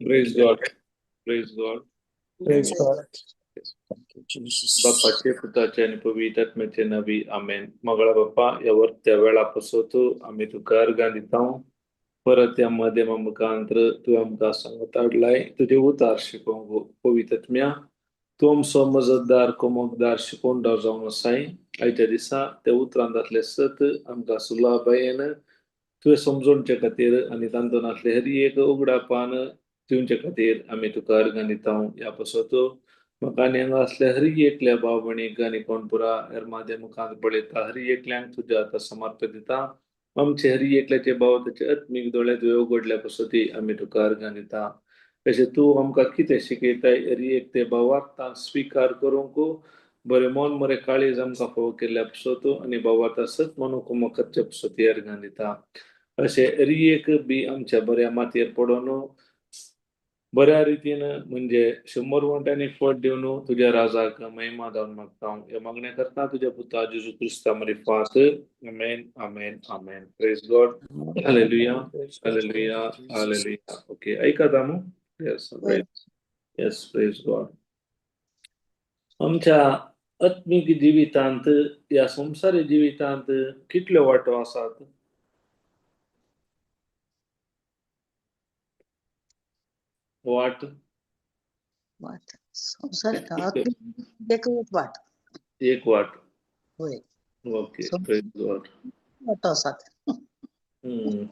Praise God. Praise God. Praise God. Thank you, Jesus. बापाचे पुताचे आणि पवित्र आत्म्याचे नावी आमेन. मगळा बाप्पा ह्या वर्त्या वेळा पसोत आमी तुका अर्गां दिता. परत त्या माध्यमा मुखांतर तूं आमकां सांगत हाडलाय तुजें उतार शिकोवंक. पवित्र आत्म्या तूं आमचो मजतदार कोमकदार शिकोवणदार जावन आसाय. आयच्या दिसा त्या उतरांत जातलें सत आमकां सुलाबायेन तुवें समजोवचे खातीर आनी तातूंतले हर एक उगडापान दिवचे खातीर आमी तुका अर्गां दिता. ह्या पासत म्हाका आनी हांगा आसल्या हर एकल्या भाव भयणीक आनी कोण पुरा हेर माध्यम मुखार पळयता हर एकल्यांक तुज्या आतां समर्पण दिता. आमचे हर एकल्याचे भाव ताचे आत्मीक दोळे तुवें उगडल्या पासत आमी तुका अर्गां दिता. तशें तूं आमकां कितें शिकयताय हर एक ते भावार्थान स्विकार करूंक बरें मन बरें काळीज आमकां फावो केल्ल्या पासत आनी भावार्था सत म्हणूंक करचे पासत अर्गां दिता. अशें हर एक बी आमच्या बऱ्या मातयेर पडोन बऱ्या रितीन म्हणजे 100 वांट्यांनी फट दिवन तुज्या राजाक महिमा जावन मागता. ह्या मागण्या करता तुज्या पुता जेजू क्रिस्ता मारिफात. आमेन आमेन आमेन. Praise God. Hallelujah. Hallelujah. Hallelujah. Okay, ऐकता मू? Yes, yes, praise God. आमच्या आत्मीक जिवितांत ह्या संवसारी जिवितांत कितल्यो वांटो आसात? वाट वाट संवसार एकच वाट. एक वाट. होय. Okay, praise God. वाटो आसात.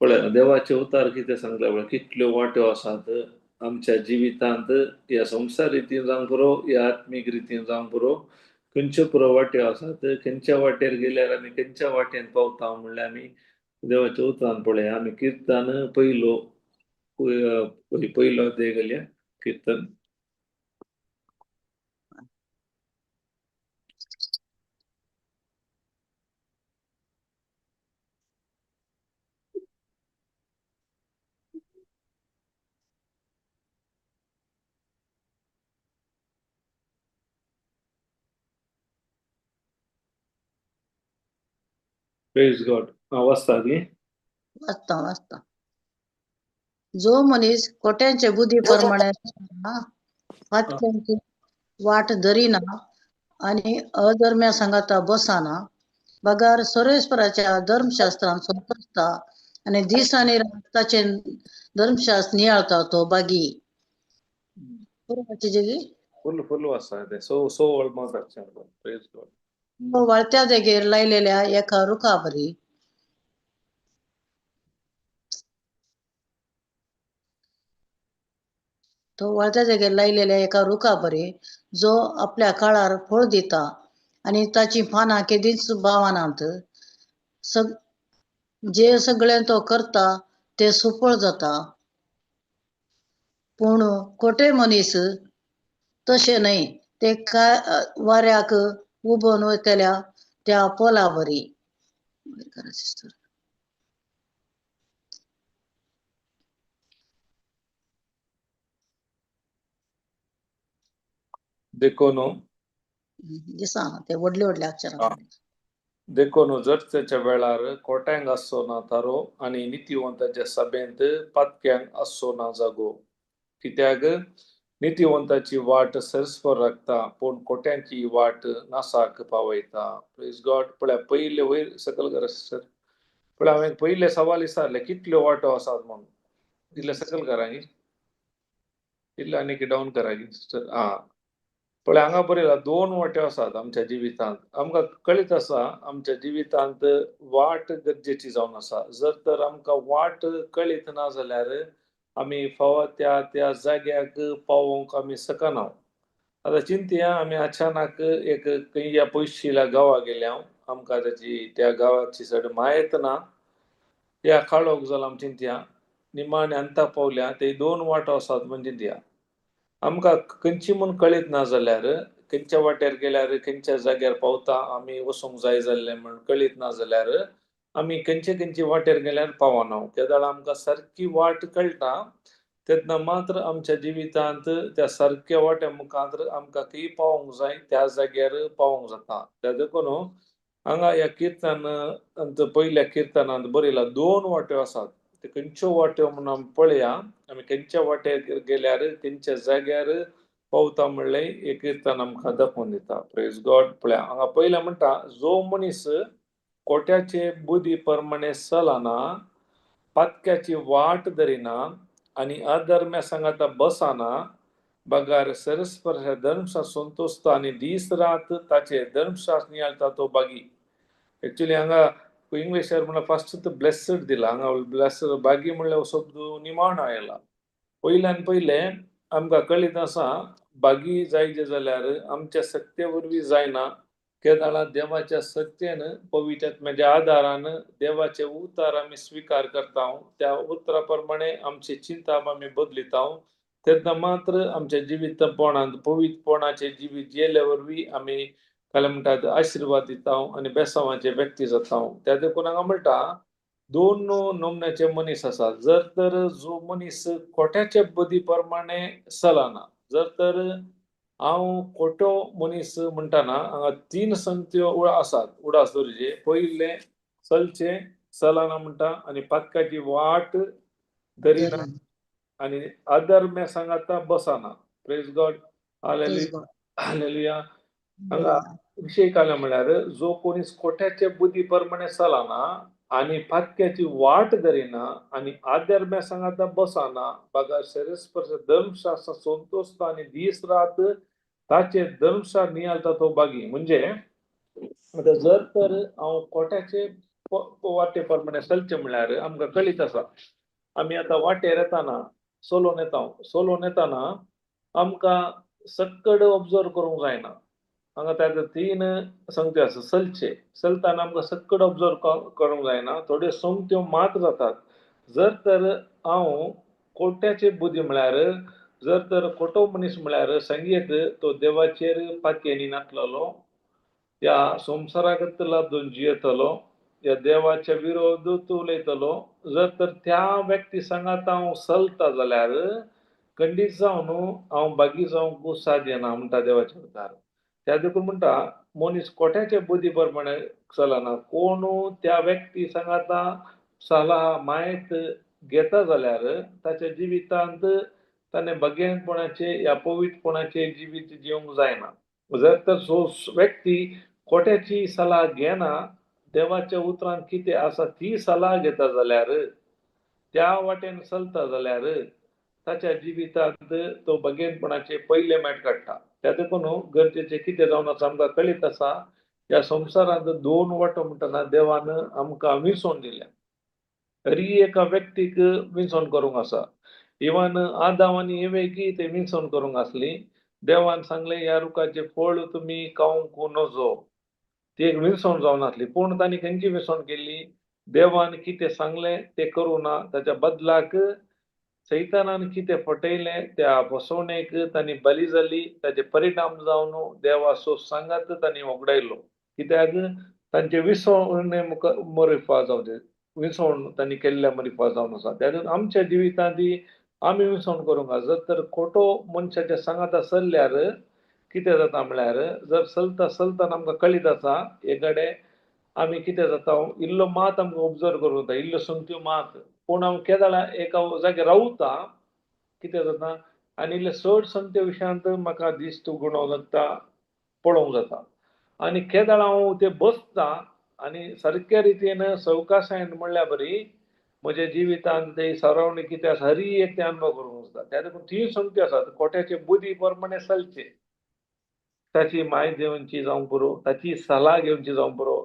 पळय देवाचे उतार कितें सांगला पळय, कितल्यो वाट्यो आसात आमच्या जिवितांत. ह्या संवसार रितीन जावंक पुरो, ह्या आत्मीक रितीन जावंक पुरो, खंयच्यो पुरो वाट्यो आसात. खंयच्या वाटेर गेल्यार आमी खंयच्या वाटेन पावता म्हणल्यार आमी देवाच्या उतरान पळय. आमी किर्तन पयलो पयलो अध्याय घालया किर्तन. Praise God. वाचता ती? वाचता वाचता. जो मनीस कोट्यांचे बुद्धी प्रमाणे फाटल्यांची वाट धरिना आनी अधर्म्या सांगाता बसना, बगर सर्वेस्पराच्या धर्मशास्त्रान संतोषता आनी दीस आनी रात ताचें धर्मशास्त्र नियाळता तो बागी. बरोबर जेगी? फुल फुल वाचता ते सो सो महत्वाचें. Praise God. वाळत्या देगेर लायलेल्या एका रुखावरी तो वाळत्या जाग्यार लायलेल्या एका रुखावरी जो आपल्या काळार फळ दिता आनी ताची पानां केदींच बावनात. जे सगळें तो करता ते सुफळ जाता. पूण खोटे मनीस तशें न्हय, ते काय वाऱ्याक उबोन वयतल्या त्या पोलावरी. देखून दिसना ते व्हडले व्हडले अक्षरां. देखून जर्चेच्या वेळार कोट्यांक आसचो ना थारो आनी नितीवंताच्या सभेंत पातक्यांक आसचो ना जागो. कित्याक नितीवंताची वाट सरस्पर राखता पूण कोट्यांची वाट नासाक पावयता. Praise God. पळया पयले वयर सकल करा सिस्टर. पळय हांवें पयले सवाल विचारले कितल्यो वाटो आसात म्हणून. इल्ले सकयल करा न्ही, इल्ले आनीक डावन करा सिस्टर. आं, पळय हांगा बरयला दोन वाट्यो आसात आमच्या जिवितांत. आमकां कळीत आसा आमच्या जिवितांत वाट गरजेची जावन आसा. जर तर आमकां वाट कळीत ना जाल्यार आमी फावो त्या त्या जाग्याक पावोवंक आमी शकना. आतां चिंतया, आमी अचानक एक खंय पयशिल्या गांवा गेल्या, आमकां ताची त्या गांवाची चड म्हायत ना, त्या काळोख जाला आमी चिंतया, निमाणे अंताक पावल्या, ते दोन वाटो आसात म्हण चिंतया. आमकां खंयची म्हूण कळीत ना जाल्यार, खंयच्या वाटेर गेल्यार खंयच्या जाग्यार पावता आमी वचूंक जाय जाल्लें म्हण कळीत ना जाल्यार आमी खंयचे खंयचे वाटेर गेल्यार पावना. केदळ आमकां सारकी वाट कळटा तेन्ना मात्र आमच्या जिवितांत त्या सारक्या वाट्या मुखार आमकां खंय पावोंक जाय त्या जाग्यार पावोंक जाता. त्या देखून हांगा ह्या किर्तनांत, पयल्या किर्तनांत बरयला दोन वाट्यो आसात. ते खंयच्यो वाट्यो म्हूण आमी पळया, आमी खंयच्या वाटेर गेल्यार खंयच्या जाग्यार पावता म्हणलें एक किर्तन आमकां दाखोवन दिता. Praise God. पळया हांगा पयलें म्हणटा, जो मनीस कोट्याचे बुद्धी प्रमाणे चलना, पातक्याची वाट धरिना आनी अधर्म्या सांगाता बसना, बगार सरस्पर धर्मशास्त्र संतोषता आनी दीस रात ताचे धर्मशास्त्र नियाळता तो बागी. एक्चुली हांगा इंग्लिशार म्हणल्यार फर्स्ट ब्लेस्ड दिला. हांगा ब्लेस्ड बागी म्हणल्यार शब्द निमाणो आयला. पयल्यान पयलें आमकां कळीत आसा बागी जायचे जाल्यार आमच्या सत्ये वरवीं जायना, केदळा देवाच्या सत्तेन पवित्र आत्म्याच्या आदारान देवाचे उतार आमी स्विकार करता, त्या उतरा प्रमाणे आमचे चिंताप आमी बदलिता, तेन्ना मात्र आमच्या जिवीतपणांत पवित्रपणाचे जिवीत जियेले वरवीं आमी काय म्हणटात आशिर्वाद दिता आनी बेसांवाचे व्यक्ती जाता. त्या देखून हांगा म्हणटा दोन नमुन्याचे मनीस आसा. जर तर जो मनीस खोट्याचे बुद्धी प्रमाणे चलना, जर तर हांव खोटो मनीस म्हणटाना हांगा तीन संगत्यो आसात उडास दवरचे. पयलें चलचें चलना म्हणटा आनी पातकाची वाट धरिना आनी अधर्म्या सांगाता बसना. Praise God. Hallelujah. हांगा विशय काडला म्हळ्यार जो कोणी खोट्याचे बुद्धी प्रमाणे चलना आनी पातक्याची वाट धरिना आनी आधर्म्या सांगाता बसना, बगर शरीरस्पर्श धर्मशास्त्र संतोषता आनी दीस रात ताचे धर्मशास्त्र नियाळता तो बागी. म्हणजे आतां जर तर हांव कोट्याचे वाटे प्रमाणे चलचें म्हळ्यार आमकां कळीत आसा आमी आतां वाटेर येताना चलोवन येता, चलोवन येताना आमकां सक्कड ऑब्जर्व करूंक जायना. हांगा ताका तीन संगत्यो आसा. चलचे चलतना आमकां सक्कड ऑब्जर्व करूंक जायना, थोड्यो संगत्यो मात जातात. जर तर हांव कोट्याचे बुद्धी म्हळ्यार जर तर खोटो मनीस म्हळ्यार संगीत तो देवाचेर पातयेनी नातलेलो, ह्या संवसाराक लाबून जियेतलो, ह्या देवाच्या विरोध उलयतलो, जर तर त्या व्यक्ती सांगात हांव चलता जाल्यार खंडीत जावन हांव बागी जावंक साध्य ना म्हणटा देवाच्या उतार. त्या देखून म्हणटा मनीस कोट्याचे बुद्धी प्रमाणे चलना. कोण त्या व्यक्ती सांगाता सलाह मायत घेता जाल्यार ताच्या जिवितांत ताणें भगेनपणाचे या पवित्रपणाचे जिवीत जिवंक जायना. जर तर जो व्यक्ती खोट्याची सलाह घेना, देवाच्या उतरान कितें आसा ती सलाह घेता जाल्यार, त्या वाटेन चलता जाल्यार ताच्या जिवितांत तो भगेनपणाचे पयले मेट काडटा. त्या देखून गरजेचें कितें जावन आसा आमकां कळीत आसा ह्या संवसारांत दोन वाटो म्हणटना देवान आमकां विसवण दिल्या. तरी एका व्यक्तीक विसवण करूंक आसा. इवन आदाव आनी एवेकी ते विसवण करूंक आसली. देवान सांगलें ह्या रुखाचें फळ तुमी खावंक नजो. ती एक विसवण जावन आसली. पूण तांणी खंयची विसवण केल्ली? देवान कितें सांगलें तें करूं ना, ताच्या बदलाक सैतानान कितें फटयलें त्या फसवणेक तांणी बली जाली. ताचे परिणाम जावन देवाचो सांगात तांणी वगडायलो. कित्याक तांचे विसवणे मरिफा जावं विसवण तांणी केल्ल्या मरिफा जावन आसा. त्या आमच्या जिवितांत आमी विसवण करूंक आसा. जर तर खोटो मनशाच्या सांगाता चल्ल्यार कितें जाता म्हळ्यार जर चलता चलतना आमकां कळीत आसा हे कडेन आमी कितें जाता इल्लो मात आमकां ऑब्जर्व करूंक जाता, इल्लो संगत्यो मात. पूण हांव केदळा एका जाग्यार रावता कितें जाता आनी इल्ले चड संगत्या विशयांत म्हाका दिश्ट गुणोवंक जाता, पळोवंक जाता. आनी केदळा हांव ते बसता आनी सारक्या रितीन सवकासायेन म्हणल्यार बरी म्हज्या जिवितांत ते सरावणी कितें आसा हरी एक ते अनुभव करूंक जाता. त्या देखून ती संगती आसात कोट्याचे बुद्धी प्रमाणे चलचे, ताची म्हायती घेवची जावंक पुरो, ताची सलाह घेवची जावंक पुरो,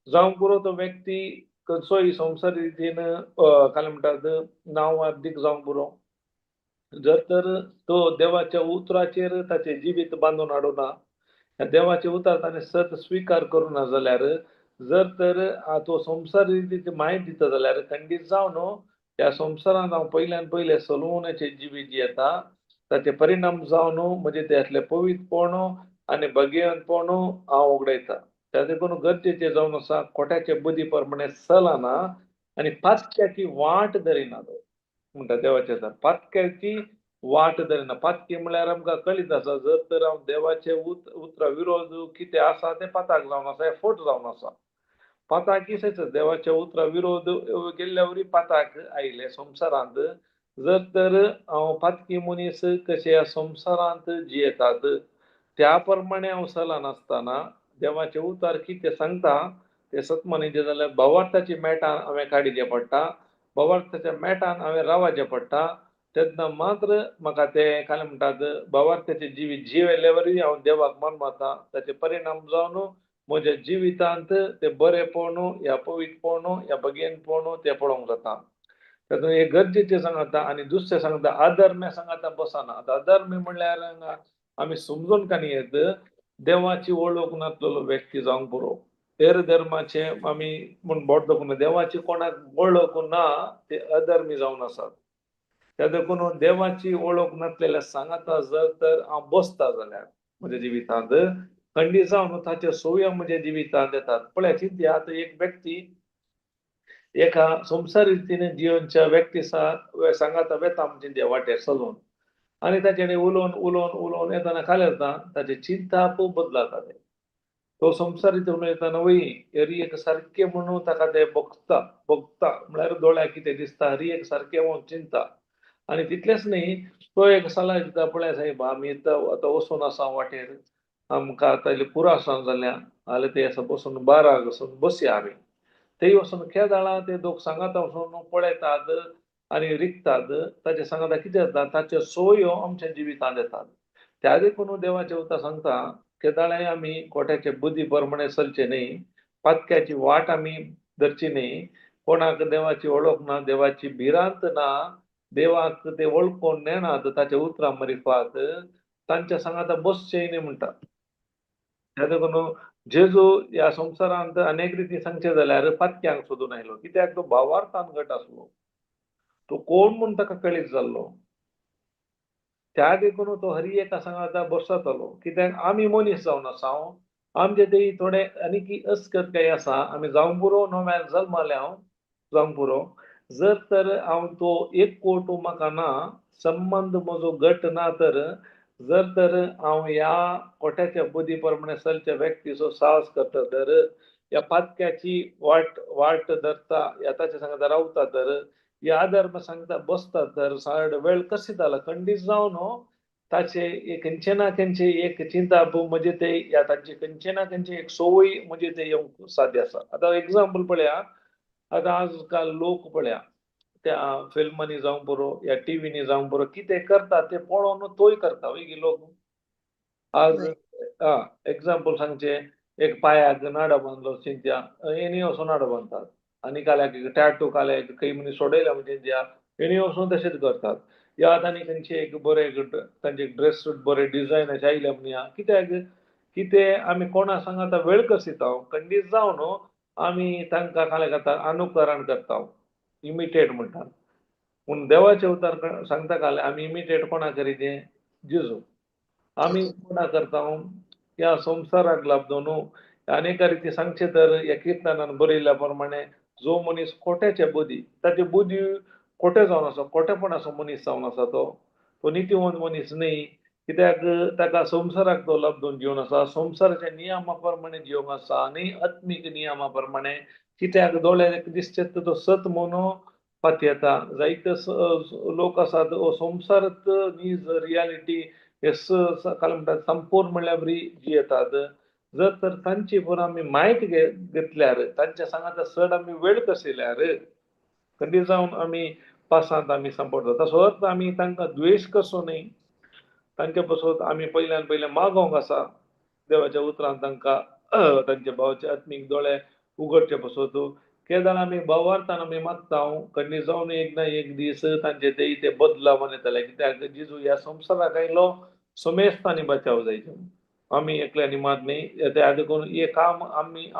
जावंक पुरो तो व्यक्ती खंयचोय संवसार रितीन काय म्हणटात नांव अर्दीक जावंक पुरो. जर तर तो देवाच्या उतराचेर ताचें जिवीत बांदून हाडूना, देवाचें उतर ताणें सत स्विकार करूना जाल्यार, जर तर तो संवसार रितीची म्हायती दिता जाल्यार खंडीत जावन ह्या संवसारांत हांव पयल्यान पयलें सलोवण्याचें जिवीत जियेता ताचे परिणाम जावन म्हजें त्यातलें पवित्रपण आनी भगेवंतपण हांव उगडायता. त्या देखून गरजेचें जावन आसा खोट्याचे बुद्धी प्रमाणे चलना आनी पातक्याची वाट धरिना. तो म्हणटा देवाचें आसा पातक्याची वाट धरिना. पातकी म्हळ्यार आमकां कळीत आसा, जर तर हांव देवाचे उतरा विरोध कितें आसा तें पाताक जावन आसा, हें फट जावन आसा. पाताक कितें देवाच्या उतरा विरोध गेल्ल्या वरी पाताक आयले संवसारांत. जर तर हांव पातकी मनीस कशे ह्या संवसारांत जियेतात त्या प्रमाणे हांव चलनासतना देवाचें उतर कितें सांगता तें सत म्हणीचें जाल्यार भावार्थाची मेटान हांवें काडिचें पडटा, भावार्थाच्या मेटान हांवें रावचें पडटा, तेन्ना मात्र म्हाका तें काय म्हणटात भावार्थाचें जिवीत जिवेले वरी हांव देवाक मानवता. ताचे परिणाम जावन म्हज्या जिवितांत ते बरेपण ह्या पवित्रपण ह्या भगेनपण तें पळोवंक जाता. तातूंत एक गरजेचें सांगता. आनी दुसरें सांगता अधर्मे सांगता बसना. आतां अधर्मे म्हणल्यार आमी समजून काणी येत देवाची वळख नासलेलो व्यक्ती जावंक पुरो. हेर धर्माचे आमी म्हूण बोट दाखोवना, देवाची कोणाक वळख ना ते अधर्मी जावन आसात. त्या देखून देवाची वळख नासलेल्या सांगाता जर तर हांव बसता जाल्यार म्हज्या जिवितांत खंडीत जावन ताचे सोय म्हज्या जिवितांत येतात. पळया चिंतया, आतां एक व्यक्ती एका संवसार रितीन जिवनच्या व्यक्ती सांगाता वेता म्हणजे वाटेर चलोवन आनी ताचें उलोवन उलोवन उलोवन येतना खाली येता ताचे चिंताप बदलाता. ते तो संवसार रितीन उलयतना वय हरी एक सारकें म्हणून ताका ते भोगता भोगता म्हळ्यार दोळ्याक कितें दिसता हरी एक सारकें म्हणून चिंता. आनी तितलेंच न्ही तो एक सलाह दिता, पळय साहेब आमी आतां वचून आसा वाटेर, आमकां आतां इल्लें पुरो आसा जाल्यार जाल्यार ते आसा बसून बाराक वचून बसया आमी. तेय वचून केदाळा ते दोग सांगाता वचून पळयतात आनी रिगतात. ताचे सांगाता कितें जाता ताच्यो सोयो आमच्या जिवितांत येतात. त्या देखून देवाचें उतर सांगता केदाळाय आमी कोट्याचे बुद्धी प्रमाणे चलचें न्ही, पातक्याची वाट आमी धरची न्ही, कोणाक देवाची वळख ना, देवाची भिरांत ना, देवाक ते वळखून नेणात ताच्या उतरां मरिफात तांच्या सांगाता बसचें न्ही म्हणटा. त्या देखून जेजू ह्या संवसारांत अनेक रिती सांगचें जाल्यार पातक्यांक सोदून आयलो, कित्याक तो भावार्थान घट आसलो, तो कोण म्हूण ताका कळीत जाल्लो. त्या देखून तो हरी एका सांगाता बसतालो, कित्याक आमी मनीस जावन आसा, आमचे ते थोडे आनीक अस्कत काय आसा, आमी जावंक पुरो नव्यान जल्माले हांव जावंक पुरो. जर तर हांव तो एक कोट म्हाका ना, संबंद म्हजो घट ना, तर जर तर हांव ह्या कोट्याच्या बुद्धी प्रमाणे चलच्या व्यक्तीचो साहस करता तर ह्या पातक्याची वाट वाट धरता, ह्या ताच्या सांगता रावता तर ह्या धर्म सांगता बसता तर साड वेळ कशी जाला खंडीत जावन ताचे एक खंयचे ना खंयचे एक चिंता म्हणजे ते ह्या तांचे खंयचे ना खंयचे एक संवय म्हणजे ते येवंक साध्य आसा. आतां एग्जाम्पल पळया, आतां आजकाल लोक पळया त्या फिल्मांनी जावंक पुरो या टिवीनी जावंक पुरो कितें करता ते पळोवन तोय करता वय लोक. आज एग्जाम्पल सांगचें, एक पांयाक नाडो बांदलो चिंत्या, हेणी वचून नाडो बांदतात आनी काल्याक टॅटू काल्याक खंय मनीस सोडयल्या म्हणजे चिंत्या हेणी वचून तशेंच करतात. या आतां आनी खंयचे एक बरे तांचे ड्रेस सूट बरे डिजायनाचे आयल्या म्हणया, कित्याक कितें आमी कोणा सांगाता वेळ कसिता खंडीत जावन आमी तांकां काल्याक करता अनुकरण करता, इमिटेट म्हणटात. पूण देवाचे उतर सांगता काले आमी इमिटेट कोणा करीत जेजू. आमी कोणा करता ह्या संवसाराक लाबदो न्हू. अनेक रिती सांगचें तर ह्या किर्तनान बरयल्ल्या प्रमाणे जो मनीस खोट्याचे बुद्धी ताची बुद्धी खोटे जावन आसा, खोटेपणाचो मनीस जावन आसा, तो तो नितीवंत मनीस न्ही, कित्याक ताका संवसाराक तो लब्धून जिवन आसा, संवसाराच्या नियमा प्रमाणे जिवंक आसा आनी आत्मीक नियमा प्रमाणे, कित्याक दोळ्याक दिसचे तो सत म्हणून पातयेता. जायते लोक आसात संवसारांत नीज रियालिटी हे काल म्हणटात संपूर्ण म्हणल्यार बरी जियेतात. जर तर तांची पुरो आमी म्हायती घेतल्यार, तांच्या सांगाता चड आमी वेळ कसयल्यार खंडी जावन आमी पासांत आमी सांपडटा. तसो अर्थ आमी तांकां द्वेश करचो न्हय, तांचे पासत आमी पयल्यान पयलें मागोंक आसा देवाच्या उतरान तांकां तांच्या भावाचे आत्मीक दोळे उगडचे पासत. केदाळ आमी भावार्थान आमी मागता, खंडी जावन एक ना एक दीस तांचे ते ते बदलावन येतले. कित्याक जेजू ह्या संवसाराक आयलो समेस्तांनी बचाव जायचे, आमी एकल्यांनी मात न्ही. त्या देखून हें काम आमी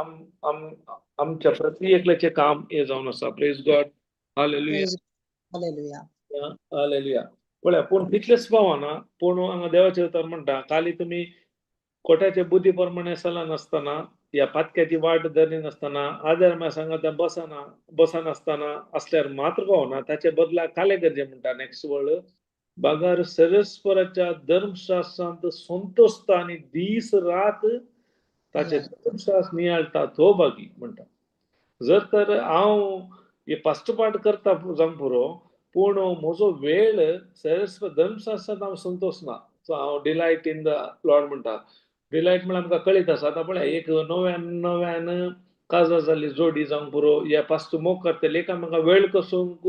आमच्या प्रति एकल्याचें काम हें जावन आसा. Praise God, hallelujah. Hallelujah. Hallelujah. पळया, पूण तितलेच पावना, पूण हांगा देवाचें उतर म्हणटा, खाली तुमी कोट्याचे बुद्धी प्रमाणे चलनासतना, ह्या पातक्याची वाट धरिनासतना, आदर सांगाता बसना बसनासतना आसल्यार मात्र पावना, ताचे बदला काले गरजे म्हणटा. नेक्स्ट वर्ड, बागार सरस्वराच्या धर्मशास्त्रांत संतोषता आनी दीस रात ताचे धर्मशास्त्र नियाळटा तो बागी म्हणटा. जर तर हांव हे पाश्टपाठ करता जावंक पुरो, पूण म्हजो वेळ सरस्व धर्मशास्त्रांत हांव संतोष ना. सो हांव डिलायट इन the Lord म्हणटा. डिलायट म्हळ्यार आमकां कळीत आसा. आतां पळय, एक नव्यान नव्यान काजार जाल्ली जोडी जावंक पुरो, ह्या पास्तू मोग करतले, एकामेका वेळ कसूंक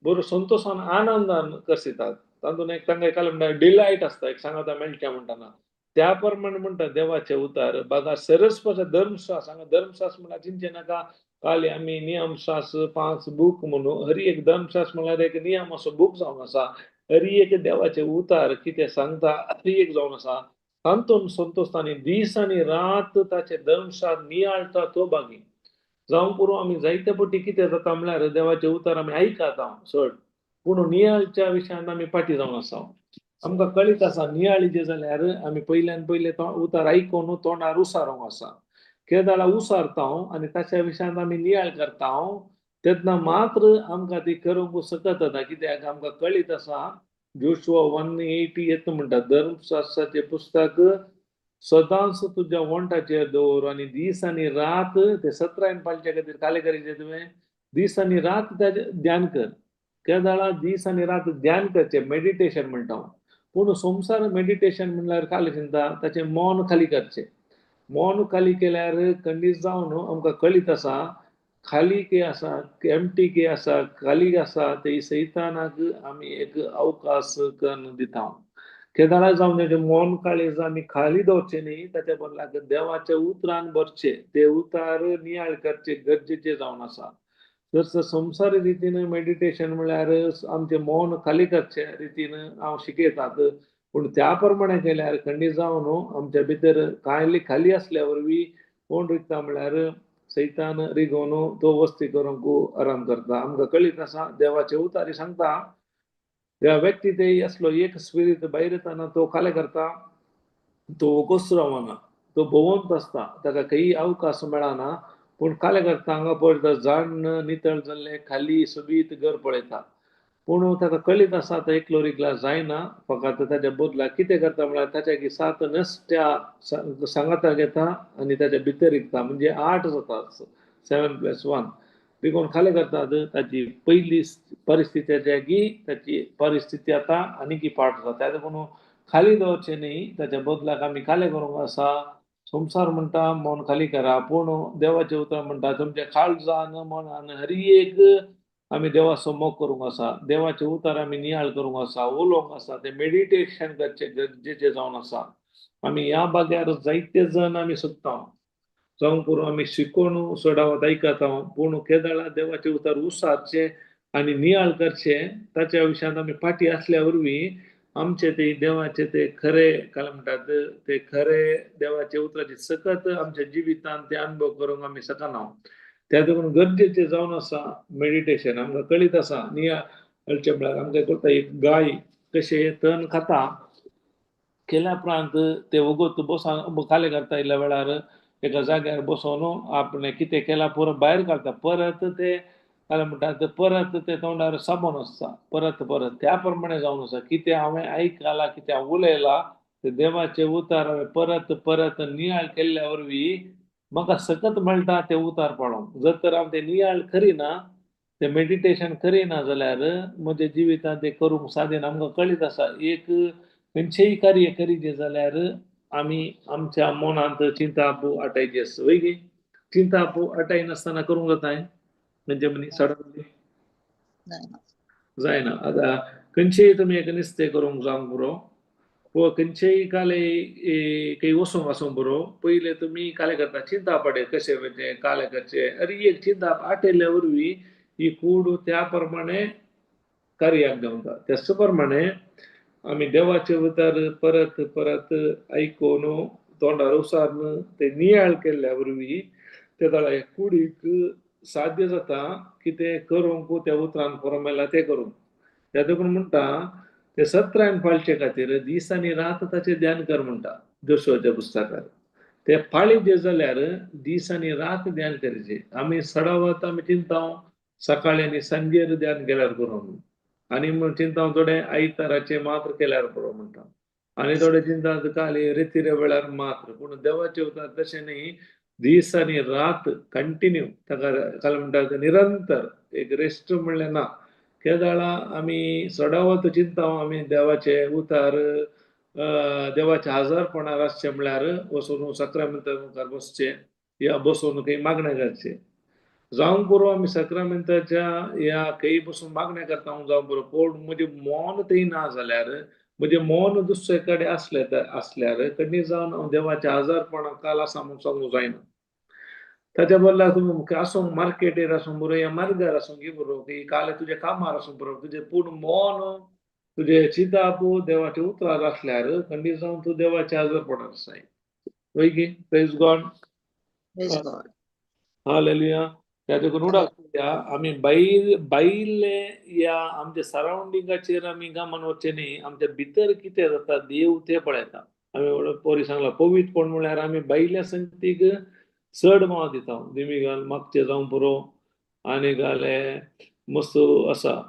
बरो संतोशान आनंदान करसितात. तातूंत एक तांकां एकाले म्हणटा डिलायट आसता, एक सांगाता मेळटा म्हणटाना. त्या प्रमाणे म्हणटा देवाचें उतार बागा सरस्वत धर्मशास्त्र. हांगा धर्मशास्त्र म्हळ्यार चिंतचें नाका खाली आमी नियमशास्त्र 5 बूक म्हणून. हरी एक धर्मशास्त्र म्हळ्यार एक नियम असो बूक जावन आसा. हरी एक देवाचें उतार कितें सांगता हरी एक जावन आसा. तातूंत संतोष आनी दीस आनी रात ताचें धर्मशास्त्र नियाळटा तो बागी जावं पुरो. आमी जायते पटी कितें जाता म्हळ्यार देवाचें उतार आमी आयकता चड, पूण नियाळच्या विशयांत आमी फाटीं जावन आसा. आमकां कळीत आसा नियाळीचें जाल्यार आमी पयल्यान पयलें उतार आयकून तोंडार उसारोंक आसा. केदाळा उसारता आनी ताच्या विशयांत आमी नियाळ करता तेन्ना मात्र आमकां ती करूंक सकत जाता. कित्याक आमकां कळीत आसा जोशुआ 1:8 येता म्हणटा, धर्मशास्त्राचें पुस्तक सदांच तुज्या वंठाचेर दवर आनी दीस आनी रात ते सत्रायन पाळच्या खातीर काले करीचें तुवें दीस आनी रात ताजें ध्यान कर. केदाळा दीस आनी रात ध्यान करचें, मेडिटेशन म्हणटा हांव. पूण संवसार मेडिटेशन म्हणल्यार खाली चिंता, ताचें मौन खाली करचें. मौन खाली केल्यार खंडीत जावन आमकां कळीत आसा खाली के आसा, एमटी के आसा, खाली आसा, ते सैतानाक आमी एक अवकाश करून दिता. केदाळा जावन तेजें मौन काळीज आमी खाली दवरचें न्ही, ताच्या बदलाक देवाच्या उतरान भरचें, ते उतार नियाळ करचें गरजेचें जावन आसा. जर संवसारी रितीन मेडिटेशन म्हळ्यार आमचें मौन खाली करचे रितीन हांव शिकयतात, पूण त्या प्रमाणे केल्यार खंडीत जावन आमच्या भितर कांय खाली आसल्या वरवीं कोण रिगता म्हळ्यार सैतान रिगोवन तो वस्ती करूंक आराम करता. आमकां कळीत आसा देवाचे उतारी सांगता, त्या व्यक्ती ते असलो एक स्पिरीत भायर येताना तो खाले करता, तो वोगोच रावना, तो भोंवत आसता, ताका खंय अवकाश मेळना. पूण खाले करता, हांगा पळयता झाड नितळ जाल्लें खाली सोबीत घर पळयता, पूण ताका कळीत आसा तो एकलो रिगला जायना. फकत ताच्या बदला कितें करता म्हळ्यार ताच्या सात नसत्या सांगाता घेता आनी ताच्या भितर रिगता, म्हणजे 8 जाता, 7 + 1. देखून खाले करतात ताची पयली परिस्थिती जागी ताची परिस्थिती आतां आनीक पाठ जाता. देखून खाली दवरचें न्ही, ताच्या बदलाक आमी खाले करूंक आसा. संवसार म्हणटा मन खाली करा, पूण देवाचें उतर म्हणटा तुमच्या काळजान मनान हरी एक आमी देवाचो मोग करूंक आसा, देवाचें उतर आमी नियाळ करूंक आसा, उलोवंक आसा, तें मेडिटेशन करचें गरजेचें जावन आसा. आमी ह्या बाग्यार जायते जण आमी सोदता, जावं पुरो आमी शिकोवन चडावत आयकता, पूण केदाळा देवाचें उतर उसारचें आनी नियाळ करचें ताच्या विशयांत आमी फाटीं आसल्या वरवीं आमचे ते देवाचे ते खरे काय म्हणटात ते खरे देवाचे उतराची सकत आमच्या जिवितांत ते अनुभव करूंक आमी शकना. त्या देखून गरजेचें जावन आसा मेडिटेशन. आमकां कळीत आसा नियाळचें म्हळ्यार आमकां कळटा एक गाय कशें तण खाता केल्या उपरांत ते वगत बसा खाली करता, इल्ल्या वेळार एका जाग्यार बसोवन आपणें कितें केलां पुरो भायर काडटा, परत ते काय म्हणटात परत ते तोंडार साबण आसता, परत परत त्या प्रमाणे जावन आसा. कितें हांवें आयकलां, कितें हांव उलयलां ते देवाचे उतार हांवें परत परत नियाळ केल्ल्या वरवीं म्हाका सकत मेळटा ते उतार पळोवंक. जर तर हांव ते नियाळ करिना, ते मेडिटेशन करिना जाल्यार म्हज्या जिवितांत ते करूंक सादिना. आमकां कळीत आसा एक खंयचेय कार्य करीत जाल्यार आमी आमच्या मनांत चिंताप आटायची आसता वय गे. चिंताप आटायनासतना करूंक जाता म्हणजे मनीस सडनली जायना. जायना. आतां खंयचेय तुमी एक नुस्तें करूंक जावंक पुरो वा खंयचेय काले खंय वचूंक आसूंक पुरो, पयलें तुमी काले करता चिंता पडे कशें वचें काले करचें. अरे एक चिंता आटयल्ल्या वरवीं ही कूड त्या प्रमाणे कार्याक देंवता. त्याच प्रमाणे आमी देवाचे उतर परत परत आयकून तोंडार उसारून ते नियाळ केल्ल्या वरवीं ते दोळ्या कुडीक साध्य जाता की ते करूंक त्या उतरान फॉर्मेला ते करूंक. त्या देखून म्हणटा ते सत्रायन पाळचे खातीर दीस आनी रात ताचें ध्यान कर म्हणटा जोशुआच्या पुस्तकार. ते पाळी जाल्यार दीस आनी रात ध्यान करचें. आमी सडावत आमी चिंता सकाळी आनी सांजेर ध्यान केल्यार पुरो म्हणून, आनी म्हण चिंता थोडे आयताराचें मात्र केल्यार पुरो म्हणटा, आनी थोडे चिंता काली रेतिरे वेळार मात्र. पूण देवाचें उतर तशें न्ही, दीस आनी रात कंटिन्यू ताका काल म्हणटा निरंतर एक रेस्ट म्हणलें ना. केदाळा आमी सडावत चिंता आमी देवाचे उतार देवाच्या हजारपणार आसचें म्हळ्यार वचून साक्रामेंता मुखार बसचें या बसून खंय मागणें करचें. जावंक पुरो आमी साक्रामेंताच्या ह्या खंय बसून मागणें करता जावंक पुरो, पूण म्हजें मन थंय ना जाल्यार, म्हजें मन दुसरे कडेन आसलें आसल्यार कडेन जावन हांव देवाच्या हजारपणा काल आसा म्हूण सांगूंक जायना. ताच्या बदला तुमी आसूंक मार्केटीर आसूंक बरो या मार्गार आसूंक की बरो की काल तुज्या कामार आसूंक बरो, तुजें पूण मन तुजें चिंताप देवाच्या उतरार आसल्यार खंडीत जावन तूं देवाच्या हजारपणार आसाय. वय की? Praise God. Praise God. Hallelujah. त्या देखून उडाक आमी भायले या आमच्या सरावंडिंगाचेर आमी गमन वचचें न्ही, आमच्या भितर कितें जाता देव तें पळयता. आमी पोरी सांगला पवित्रपण म्हळ्यार आमी भायल्या संगतीक चड माव दिता. दिमी घाल मागचें जावं पुरो आनी घाले मस्त आसा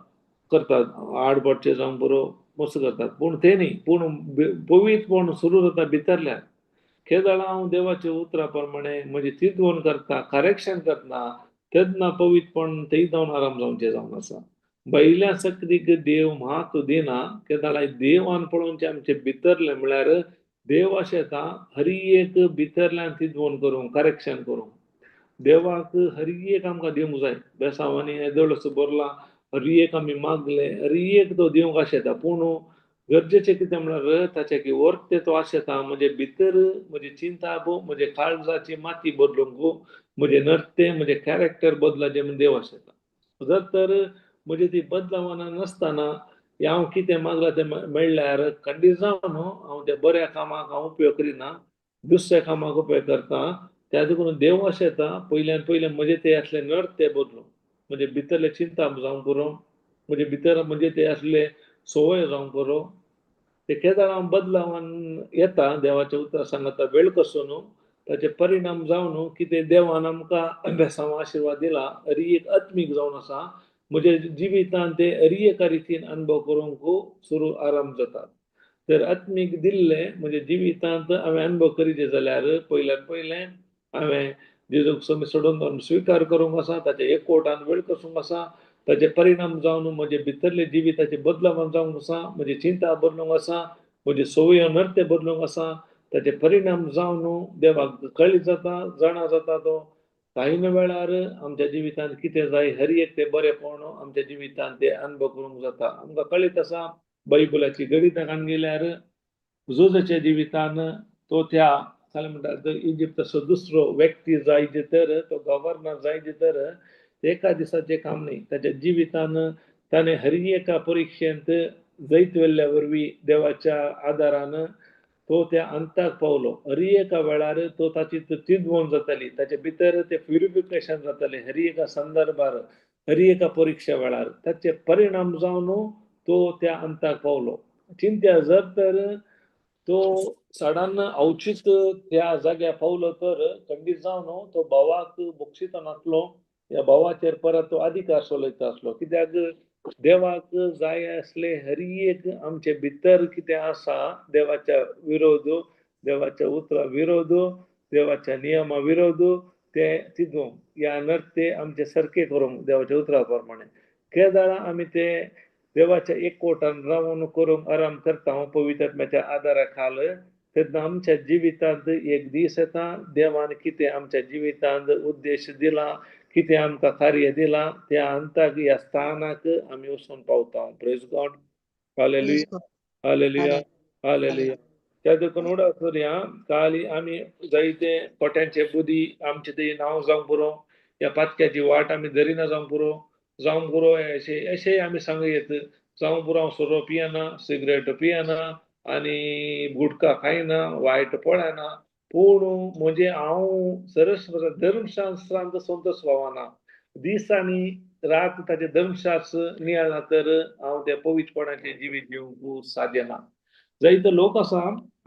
करतात, आड पडचें जावं पुरो मस्त करतात, पूण तें न्ही. पूण पवित्रपण सुरू जाता भितरल्यान. केदळा हांव देवाच्या उतरा प्रमाणे म्हजी तितवण करता, करेक्शन करता, तेन्ना पवित्रपण थंय जावन आराम जावचें जावन आसा. भायल्या शक्तीक देव म्हत्व दिना. केदळा देवान पळोवचें आमचें भितरलें म्हळ्यार देव अशें येता हरी एक भितरल्यान तितवण करूंक, करेक्शन करूंक. देवाक हरी एक आमकां दिवंक जाय. बेसांवांनी येदोळच भरला, हरी एक आमी मागले, हरी एक तो दिवंक आशेता. पूण गरजेचें कितें म्हळ्यार ताचें की वर्ते तो आशेता म्हजे भितर म्हजी चिंता म्हजे काळजाची माती बदलूंक, म्हजें नर्ते म्हजें कॅरेक्टर बदलाचें म्हूण देव आशेता. जर तर म्हजी ती बदलावना नासतना हांव कितें मागलां तें मेळ्ळ्यार खंडीत जावन हांव त्या बऱ्या कामाक हांव उपयोग करिना, दुसऱ्या कामाक उपयोग करता. त्या देखून देव आशेता पयल्यान पयलें म्हजें ते आसले नर्ते बदलूंक, म्हजे भितरले चिंता जावंक पुरो, म्हजे भितर म्हजे ते आसले संवय जावंक पुरो. ते केदळा हांव बदलावान येता देवाच्या उतरा सांगता वेळ कसो न्हू ताचे परिणाम जावन कितें देवान आमकां बेसांव आशिर्वाद दिला हरी एक आत्मीक जावन आसा म्हज्या जिवितान ते हरी एका रितीन अनुभव करूंक सुरू आरंभ जातात. तर आत्मीक दिल्लें म्हज्या जिवितांत हांवें अनुभव करीत जाल्यार पयल्यान पयलें हांवें जेजूक समी सोडून स्विकार करूंक आसा, ताच्या एकवटान वेळ कसूंक आसा, ताचे परिणाम जावन म्हजे भितरले जिविताचे बदलाव जावंक आसा, म्हजी चिंता बदलूंक आसा, म्हजी संवय नर्ते बदलूंक आसा. ताचे परिणाम जावन देवाक कळीत जाता, जाणा जाता तो कांय वेळार आमच्या जिवितांत कितें जाय हर एक तें बरेंपण आमच्या जिवितांत ते अनुभव करूंक जाता. आमकां कळीत आसा बायबलाची गणितां काडून गेल्यार जोजाच्या जिवितान तो त्या काय म्हणटा इजिप्ताचो दुसरो व्यक्ती जायचे तर तो गव्हर्नर जायचे तर एका दिसाचें काम न्ही. ताच्या जिवितान ताणें हर एका परिक्षेंत जैत व्हेल्ल्या वरवीं देवाच्या आदारान तो त्या अंताक पावलो. हर एका वेळार तो ताची तिजवण जाताली, ताचे भितर ते प्युरिफिकेशन जातालें हर एका संदर्भार, हर एका परिक्षा वेळार ताचे परिणाम जावन तो त्या अंताक पावलो. चिंत्या जर तर तो सडन अवचीत त्या जाग्यार पावलो तर खंडीत जावन तो भावाक बक्षिता नासलो, ह्या भावाचेर परत तो अधिकार चलयता आसलो. कित्याक देवाक जाय आसले हर एक आमचे भितर कितें आसा देवाच्या विरोध, देवाच्या उतरा विरोध, देवाच्या नियमा विरोध ते तितूंक ह्या नर्ते आमचे सारके करूंक देवाच्या उतरा प्रमाणे केदाळा आमी ते देवाच्या एकवटान रावन करूंक आराम करता हांव पवित्र आत्म्याच्या आदारा खाल. तेन्ना आमच्या जिवितांत एक दीस येता, देवान कितें आमच्या जिवितांत उद्देश दिला, कितें आमकां कार्य दिलां, त्या अंताक ह्या स्थानाक आमी वचून पावता. Praise God, hallelujah, Praise God. Hallelujah, hallelujah. त्या देखून उडास करुया काली आमी जायते कोट्यांचे बुद्धी आमचे ते नांव जावंक पुरो, ह्या पातक्याची वाट आमी धरिना जावंक पुरो, जावंक पुरो अशें अशें आमी सांगू येत. जावंक पुरो हांव सोरो पियेना, सिगरेट पियेना आनी गुटखा खायना, वायट पळयना, पूण म्हणजे हांव सरस धर्मशास्त्रांत संतोष पावना. दीस आनी रात ताचें धर्मशास्त्र नियाळना तर हांव त्या पवित्रपणाचें जिवीत जिवंक साध्य ना. जायते लोक आसा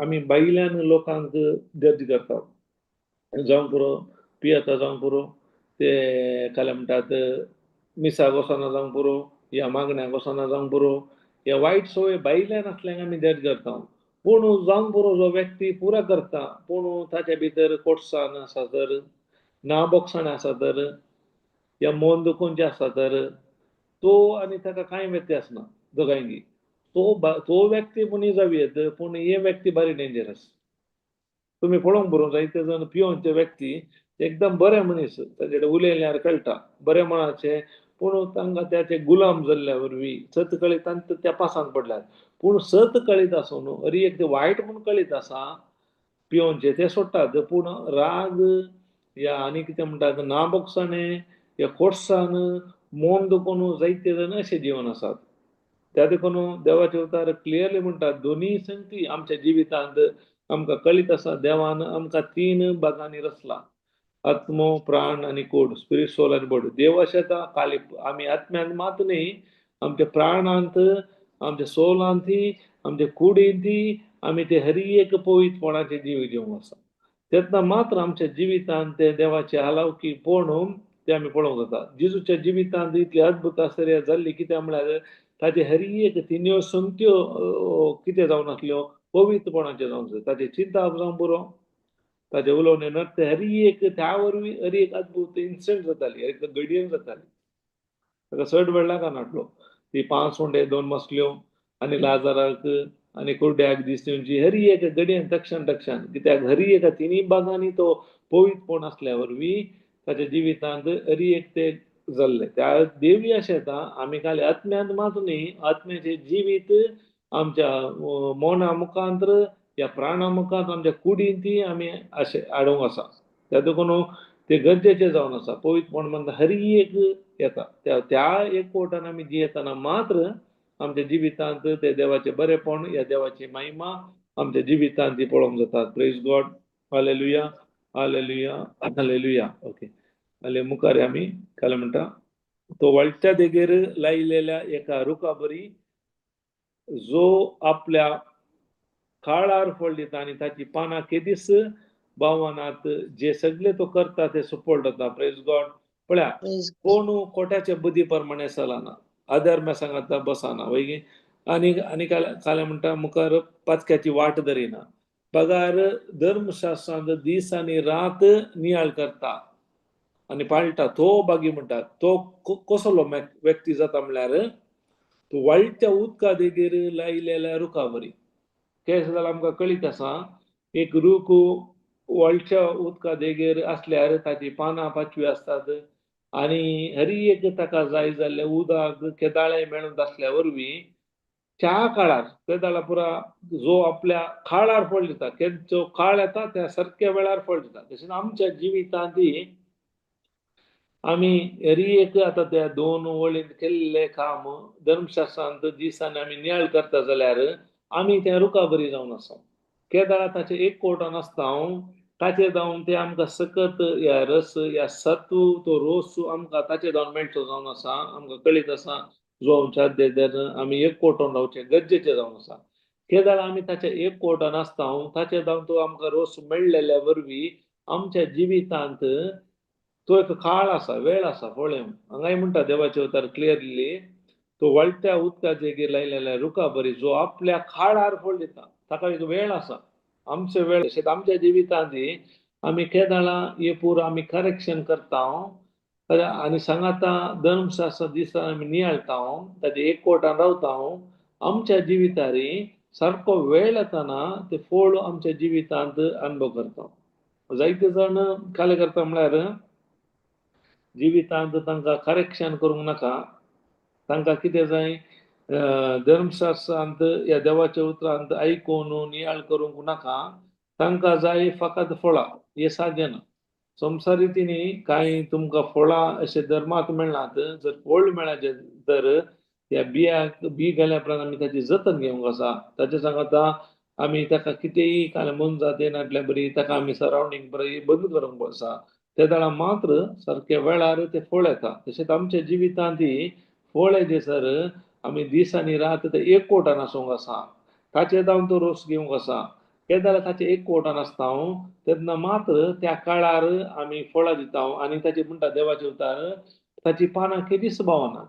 आमी भायल्यान लोकांक जज करतात, जावंक पुरो पियेता जावंक पुरो, ते काय म्हणटात मिसाक वचना जावंक पुरो, या मागण्याक वचना जावंक पुरो, ह्या वायट संवय भायल्यान आसल्यांक आमी जज करता. पूण जावंक पुरो जो व्यक्ती पुरा करता, पूण ताच्या भितर कोटसाण आसा तर, ना बोगसाण आसा तर, या मन दुखोवचें आसा तर, तो आनी ताका कांय व्यत्यास ना दोगांयकी. तो व्यक्ती पुणी जावं येत, पूण हे व्यक्ती बारी डेंजरस. तुमी पळोवंक बरोवंक जायते जाण पियोवचे व्यक्ती एकदम बरे मनीस, ताचे कडेन उलयल्यार कळटा बरे मनाचे, पूण तांकां त्याचे गुलाम जाल्ल्या वरवीं सत कळीत आनी त्या पासांत पडल्यात. पूण सत कळीत आसून अरी एक ते वायट म्हूण कळीत आसा पियोवचे ते सोडटात, पूण राग या आनी कितें म्हणटात ना बोगसाणें या खोटसान मन दुखून जायते जाण अशें जिवन आसात. त्या देखून देवाचे अवतार क्लियरली म्हणटात दोनूय संगती आमच्या जिवितांत आमकां कळीत आसा. देवान आमकां तीन भागांनी रचला, आत्मो, प्राण आनी कोड, स्पिरीट, सोल आनी बॉडी. देव अशें येता काली आमी आत्म्यान मात न्ही, आमच्या प्राणांत, आमच्या सोलांत, आमच्या कुडींत आमी ते हरी एक पवित्रपणाचे जीव जिवंक आसा. तेन्ना मात्र आमच्या जिवितांत ते देवाचे हलावकी पळोवन ते आमी पळोवंक जाता. जेजूच्या जिवितांत इतली अद्भुत आश्चर्य जाल्ली कित्याक म्हळ्यार ताचे हरी एक तिन्यो संगत्यो कितें जावन आसल्यो, पवित्रपणाचे जावन आसल्यो. ताचे चिंताप जावंक पुरो, ताचे उलोवणें नर्ते हरी एक त्या वरवीं हरी एक अद्भुत इन्सिडंट जाताली, एक घडयेन जाताली. ताका चड वेळ लागनासलो, ती 5 उंडे 2 मसल्यो आनी लाजाराक आनी कुर्ड्याक दीस दिवची हरी एक घडयेन तक्षण तक्षण. कित्याक हरी एका तिनूय भागांनी तो पवित्रपण आसल्या वरवीं ताच्या जिवितांत हरी एक ते जाल्ले. त्या देवी अशें येता आमी खाली आत्म्यांत मात न्ही, आत्म्याचें जिवीत आमच्या मना मुखांत्र या प्राणा मुखांत आमच्या कुडींत ती आमी अशें हाडूंक आसा. त्या देखून ते गरजेचें जावन आसा. पवित्रपण म्हणटा हरी एक येता त्या त्या एक कोटान आमी जियेतना मात्र आमच्या जिवितांत ते देवाचें बरेपण या देवाची महिमा आमच्या जिवितांत ती पळोवंक जाता. Praise God, hallelujah, hallelujah, hallelujah. Okay, आले मुखार आमी काय म्हणटा, तो वळच्या देगेर लायलेल्या एका रुखा बरी जो आपल्या काळार फळ दिता आनी ताची पानां केदीस बावनात, जे सगळे तो करता ते सपोर्ट जाता. Praise God. पळया कोण कोट्याच्या बुद्धी प्रमाणे चलना, अधर्मा सांगाता बसना वय, आनी आनी काल म्हणटा मुखार पातक्याची वाट धरिना, बगार धर्मशास्त्रांत दीस आनी रात नियाळ करता आनी पाळटा. तो बागी म्हणटा तो कसलो व्यक्ती जाता म्हणल्यार तो वाळट्या उदका देगेर लायलेल्या रुखा बरी. केस जाल्यार आमकां कळीत आसा, एक रूख वळच्या उदका देगेर आसल्यार ताची पानां पाचवी आसतात आनी हरी एक ताका जाय जाल्लें उदक केदाळें मेळून आसल्या वरवीं त्या काळार केदाळा पुरा जो आपल्या काळार फळ दिता, जो काळ येता त्या सारक्या वेळार फळ दिता. तशेंच आमच्या जिवितांत आमी हरी एक आतां त्या 2 वळींत केल्लें काम धर्मशास्त्रांत दिसांनी आमी नियाळ करता जाल्यार आमी त्या रुखा बरी जावन आसा. केदाळा ताचें एक कोटान आसता हांव ताचेर जावन ते आमकां सकत ह्या रस ह्या सत्व तो रोस आमकां ताचेर जावन मेळचो जावन आसा. आमकां कळीत आसा जो आमच्या देर आमी एक कोटोन रावचें गरजेचें जावन आसा. केदाळा आमी ताच्या एक कोटान आसता हांव ताचेर जावन तो आमकां रोस मेळ्ळेल्या वरवीं आमच्या जिवितांत तो एक काळ आसा, वेळ आसा. पळय हांगाय म्हणटा देवाचे अवतार क्लियरली, तो वळट्या उदकाचेर लायलेल्या रुखा बरी जो आपल्या काळार फळ दिता, ताका एक वेळ आसा. आमचे वेळ तशेंच आमच्या जिवितांत आमी केदाळा हे पूर आमी करेक्शन करता आनी सांगाता धर्मशास्त्र दिसा आमी नियाळटा, ताचे एक कोटान रावता, आमच्या जिवितारी सारको वेळ येताना ते फळ आमच्या जिवितांत अनुभव करता. जायते जाण काय करता म्हळ्यार जिवितांत तांकां करेक्शन करूंक नाका, तांकां कितें जाय धर्मशास्त्रांत ह्या देवाच्या उतरांत आयकून नियाळ करूंक नाका, तांकां जाय फकत फळां. हें साध्य ना. संवसारी तिणी कांय तुमकां फळां अशें धर्मांत मेळनात. जर फळ मेळाचें तर त्या बियाक बी घाल्या उपरांत आमी ताची जतन घेवंक आसा. ताचे सांगता आमी ताका कितेंय कांय मोनजात येनाटल्या बरी ताका आमी सरावंडींग बरी बंद करूंक आसा. ते वेळार मात्र सारक्या वेळार ते फळ येता. तशेंच आमच्या जिवितांत फळ येजे सर आमी दीस आनी रात ते एकवटान आसूंक आसा. ताचेर जावन तो रोस घेवंक आसा. केन्ना ताचें एकवटान आसता हांव तेन्ना मात्र त्या काळार आमी फळां दिता आनी ताचे म्हणटा देवाचे उतार ताची पानां केदीच बावना,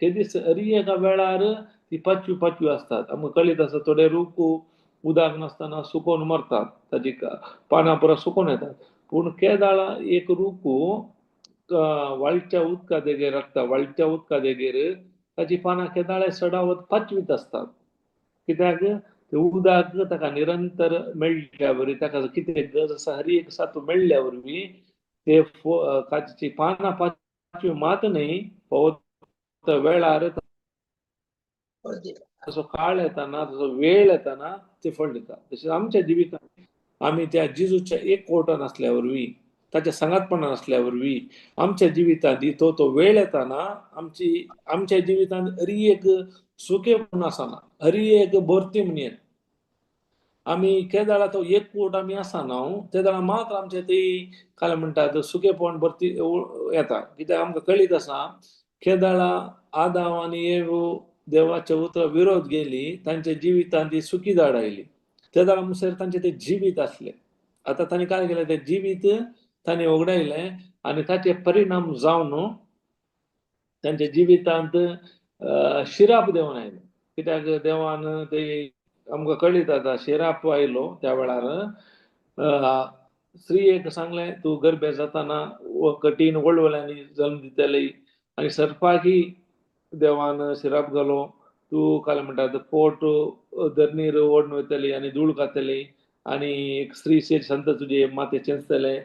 केदीच हरी एका वेळार ती पाचवी पाचवी आसतात. आमकां कळीत आसा थोडे रूख उदक नासतना सुकोवन मरतात, ताची पानां पुरा सुकोवन येतात. पूण केदाळा एक रूख वाळच्या उदका देगेर राखता, वाळच्या उदका देगेर ताची पानां केदाळे सडावत पाचवीत आसतात. कित्याक ते उदक ताका निरंतर मेळ्ळ्या वरवीं ताका कितें गरज आसा हरी एक सातू मेळ्ळ्या वरवीं ते ताची पानां पाचवी मात न्हय फावो वेळार तसो काळ येताना तसो वेळ येताना ते फळ दिता. तशेंच आमच्या जिवितांत आमी त्या जेजूच्या एकवटान आसल्या वरवीं ताच्या सांगातपणान आसल्या वरवीं आमच्या जिवितांत तो तो वेळ येताना आमची आमच्या जिवितांत हरी एक सुकेपण आसना, हरी एक भरती म्हण येता. आमी केदाळा तो एकवट आमी आसना ते वेळार मात्र आमचे ती काय म्हणटात सुकेपण भरती येता. कित्याक आमकां कळीत आसा केदाळा आदाव आनी एव देवाच्या उतरा विरोध गेली तांच्या जिवितांत ती सुकी झाड आयली. ते वेळार मुसर तांचे ते जिवीत आसले. आतां तांणी काय केलें तें जिवीत तांणी वगडायलें आनी ताचे परिणाम जावन तांच्या जिवितांत शिराप देवन आयले. कित्याक देवान ते आमकां कळीत आतां शिराप आयलो त्या वेळार स्त्रियेक सांगलें तूं गर्भे जाताना कठीण वळवळ्यांनी जल्म दितली आनी सर्पाकय देवान शिराप घालो, तूं काय म्हणटात पोट धरणीर ओडून वयतली आनी धूळ खातली आनी एक स्त्री संत तुजे माथे चेंचतले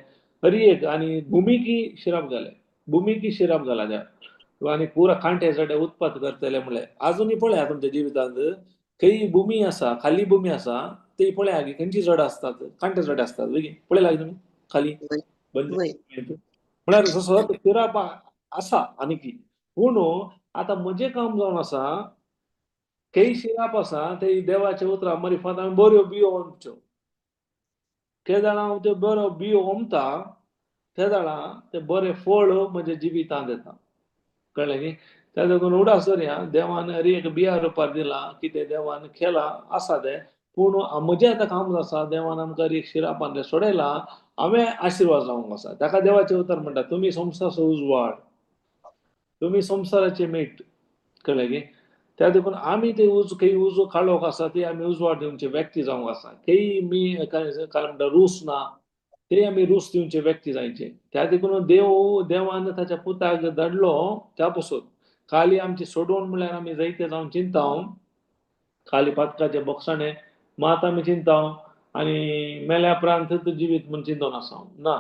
हरी एक. आनी भुमिकी शिराप घाले, भुमिकी शिराप घाला त्या आनी पुरा कांटे जाडे उत्पाद करतले म्हणलें. आजुनूय पळया तुमच्या जिवितांत खंय भुमी आसा खाली भुमी आसा ती पळया की खंयची झाडां आसतात, कांटे झाडां आसतात बेगीन पळयला तुमी खाली म्हळ्यार जसो शिराप आसा आनीकी. पूण आतां म्हजें काम जावन आसा खंय शिराप आसा ते देवाच्या उतरां मरिफात आमी बऱ्यो बियो ओंपच्यो. केदाळा हांव त्यो बऱ्यो बियो ओंपता तेदाळा ते बरें फळ म्हज्या जिवितांत येता. कळ्ळें न्ही? त्या देखून उडास धरया देवान हरी एक बिया रुपार दिलां कितें देवान केलां आसा तें. पूण म्हजें आतां काम आसा देवान आमकां एक शिरापान सोडयलां हांवें आशिर्वाद जावंक आसा. ताका देवाचें उतर म्हणटा तुमी संवसाराचो उजवाड, तुमी संवसाराचें मीठ. कळ्ळें की? त्या देखून आमी ते उजो खंय उजो काळोख आसा ती आमी उजवाड दिवचे व्यक्ती जावंक आसा. खंय मी काय म्हणटा रूस ना ते आमी रूस दिवचे व्यक्ती जायचे. त्या देखून देव देवान ताच्या पुताक धाडलो त्या पसून खाली आमची सोडवण म्हणल्यार आमी जायते जावन चिंता, खाली पातकाचे बोगसाणे मात आमी चिंता आनी मेल्या उपरांत जिवीत म्हूण चिंतून आसा ना.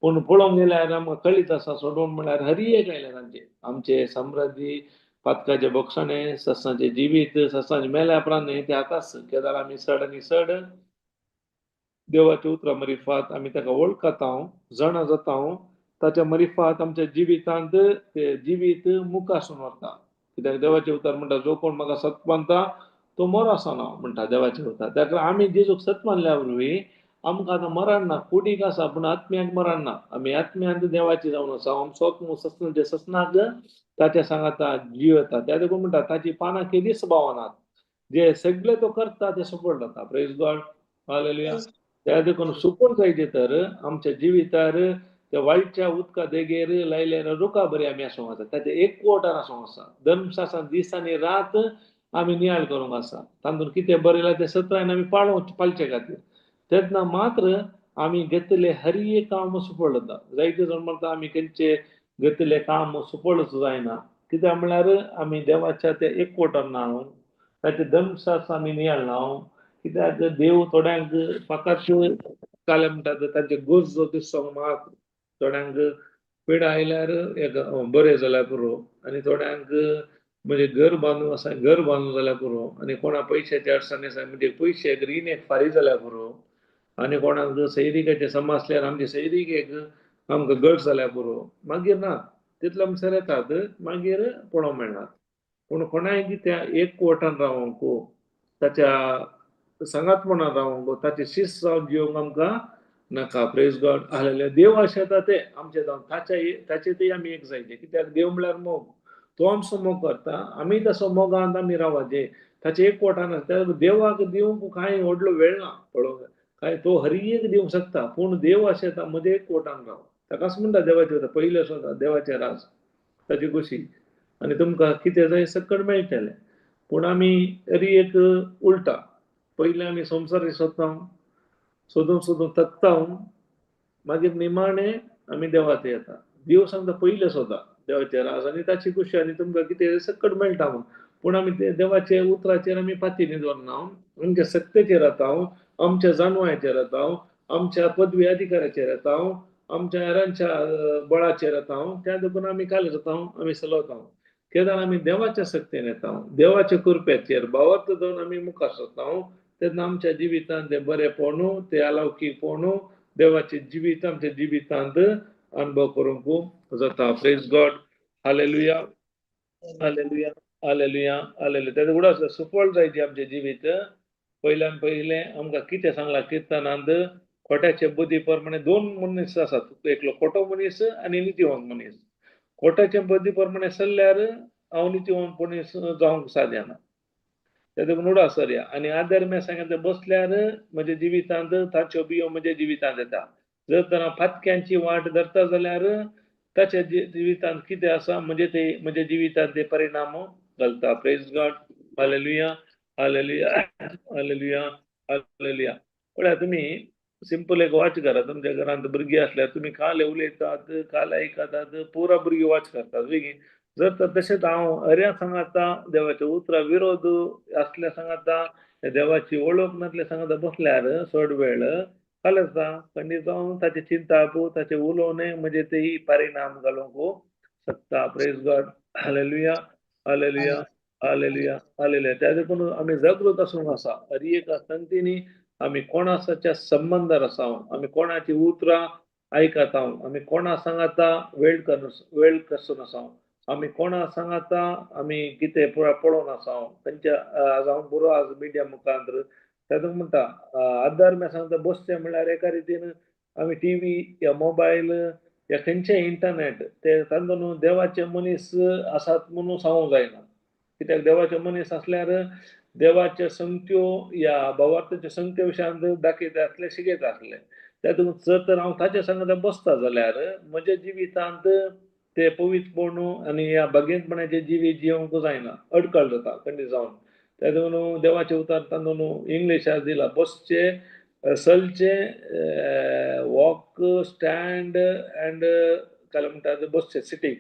पूण पळोवंक गेल्यार आमकां कळीत आसा सोडवण म्हणल्यार हरी एक आयले तांचे आमचे समृद्धी पातकाचे बोगसाणे ससांचे जिवीत ससांचे मेल्या उपरांत न्ही ते आतांच केदार आमी सड आनी सड देवाच्या उतरां मरिफात आमी ताका वळखता, जाणा जाता, ताच्या मरिफात आमच्या जिवितांत ते जिवीत मुखासून व्हरता. कित्याक देवाचें उतर म्हणटा जो कोण म्हाका सत मानता तो मरो आसना म्हणटा देवाचें उतर. ताका आमी जेजूक सत मानल्या वरवीं आमकां आतां मरण ना, कुडीक आसा पूण आत्म्याक मरण ना. आमी आत्म्यांत देवाची जावन आसा. आमचो ससनाचे ससनाक ताच्या सांगाता जीव येता. त्या देखून म्हणटा ताची पानां केदीच बावनात, जे सगळे तो करता ते सफळ जाता. Praise God, hallelujah. त्या देखून सुफळ जायचे तर आमच्या जिवितार त्या वाळच्या उदका देगेर लायल्या रुखा बरी आमी आसूंक आसा, ताचे एकवटान आसूंक आसा. धर्मशास्त्रान दीस आनी रात आमी नियाळ करूंक आसा. तातूंत कितें बरयलां तें सत्रायन आमी पाळचे खातीर तेन्ना मात्र आमी घेतले हर एक काम सुफळ जाता. जायते जाण म्हणटा आमी खंयचे घेतले काम सुफळच जायना. कित्याक म्हणल्यार आमी देवाच्या त्या एकवटान ना, ताचे धर्मशास्त्र आमी नियाळना, कित्याक देव थोड्यांक फकत काले म्हणटात तांचे गरजो दिसोंक मात, थोड्यांक पिडा आयल्यार एक बरें जाल्यार पुरो, आनी थोड्यांक म्हणजे घर बांदून आसा घर बांदून जाल्यार पुरो, आनी कोणा पयशाचे अडचणी आसा म्हणजे पयशे रीण एक फारीक जाल्यार पुरो, आनी कोणाक सैरिकेचे समासल्यार आमचे सैरिकेक आमकां गट जाल्यार पुरो. मागीर ना तितले म्हणसर येतात, मागीर पळोवंक मेळनात. पूण कोणाय त्या एक वटान रावंक, ताच्या सांगातपणान रावंक, ताचे शिस्त जावन जिवंक आमकां नाका. Praise God, hallelujah. देव आशेता ते आमचे जावन ताच्या ताचे ते आमी एक जायचे. कित्याक देव म्हळ्यार मोग, तो आमचो मोग करता, आमी तसो मोगांत आमी रावाचे, ताचे एक वटान आसता. देवाक दिवंक कांय व्हडलो वेळ ना पळोवंक, काय तो हरी एक दिवंक शकता, पूण देव आशेता म्हजे एक वटान राव. ताकाच म्हणटा देवाचे पयलें सुद्दां देवाचे राज, ताची खुशी, आनी तुमकां कितें जाय सकट मेळटलें. पूण आमी तरी एक उलटा, पयलें आमी संवसार सोदता, सोदून सोदून थकता, मागीर निमाणें आमी देवाचे येता. देव सांगता पयलें सोदा देवाचे राज आनी ताची खुशी, आनी तुमकां कितें सकट मेळटा म्हूण. पूण आमी ते देवाचे उतराचेर आमी पाती दवरना, आमच्या सक्तेचेर येता, आमच्या जाणवायचेर येता, आमच्या पदवी अधिकाराचेर येता, आमच्या हेरांच्या बळाचेर येता. त्या देखून आमी काल जाता, आमी चलवता. केन्ना आमी देवाच्या सक्तेन येता, देवाच्या कृपेचेर भावार्थ जावन आमी मुखार सरता, तेन्ना आमच्या जिवितांत ते बरें पळोवन, ते अलौकीक पळोवन देवाचे जिवीत आमच्या जिवितांत अनुभव करूंक जाता. Praise God, hallelujah, hallelujah, hallelujah, hallelujah. तेका उगडास सुफळ जायचे आमचें जिवीत. पयल्यान पयलें आमकां कितें सांगलां किर्तनांत, खोट्याचे बुद्धी प्रमाणे दोन मनीस आसात, एकलो खोटो मनीस आनी नितीवंत मनीस. खोट्याचे बुद्धी प्रमाणे चल्ल्यार हांव नितीवंत मनीस जावंक सादना. ते देखून उडास सरया आनी आदर सांगता बसल्यार म्हज्या जिवितांत ताच्यो बियो म्हज्या जिवितांत येता. जर तर हांव फातक्यांची वाट धरता जाल्यार ताच्या जिवितांत कितें आसा म्हणजे ते म्हज्या जिवितांत ते परिणाम घालता. Praise God, hallelujah, hallelujah, hallelujah, hallelujah. पळया तुमी सिंपल एक वॉच करा. तुमच्या घरांत भुरगीं आसल्यार तुमी काल उलयतात, काल आयकतात, पुरा भुरगीं वॉच करतात बेगीन. जर तर तशेंच हांव हऱ्या सांगाता देवाच्या उतरा विरोध असल्या सांगाता, देवाची वळख नासल्या सांगाता बसल्यार चड वेळ काल आसता खंडीत जावन ताचे चिंताप, ताचे उलोवणें म्हणजे तेही परिणाम घालूंक शकता. Praise God, hallelujah, hallelujah, hallelujah, hallelujah. त्या देखून आमी जागृत आसूंक आसा. हर एका संगतीनी आमी कोणाच्या संबंदार आसा, आमी कोणाची उतरां आयकता, आमी कोणा सांगाता वेळ कर वेळ कसून आसा, आमी कोणा सांगाता आमी कितें पुरा पळोवन आसा खंयच्या आज हांव बरो आज मिडिया मुखार. तातूंत म्हणटा आदार सांगता बसचें म्हणल्यार एका रितीन आमी टीव्ही या मोबायल या खंयचें इंटरनेट ते तातूंत देवाचे मनीस आसात म्हणून सांगूंक जायना. कित्याक देवाचे मनीस आसल्यार देवाचे संगत्यो या भावार्थाच्यो संगत्यो विशयांत दाखयता आसले, शिकयता आसले. तातूंत जर तर हांव ताचे सांगाता बसता जाल्यार म्हज्या जिवितांत ते पवित्रपण आनी ह्या भाग्यपणाचें जिवीत जिवंक जायना, अडकळ जाता खंडीत जावन. तातूंत देवाचें उतर तातूंत इंग्लिशांत दिला, बसचे, चलचे, वॉक, स्टँड अँड काय म्हणटात बसचे, सिटींग,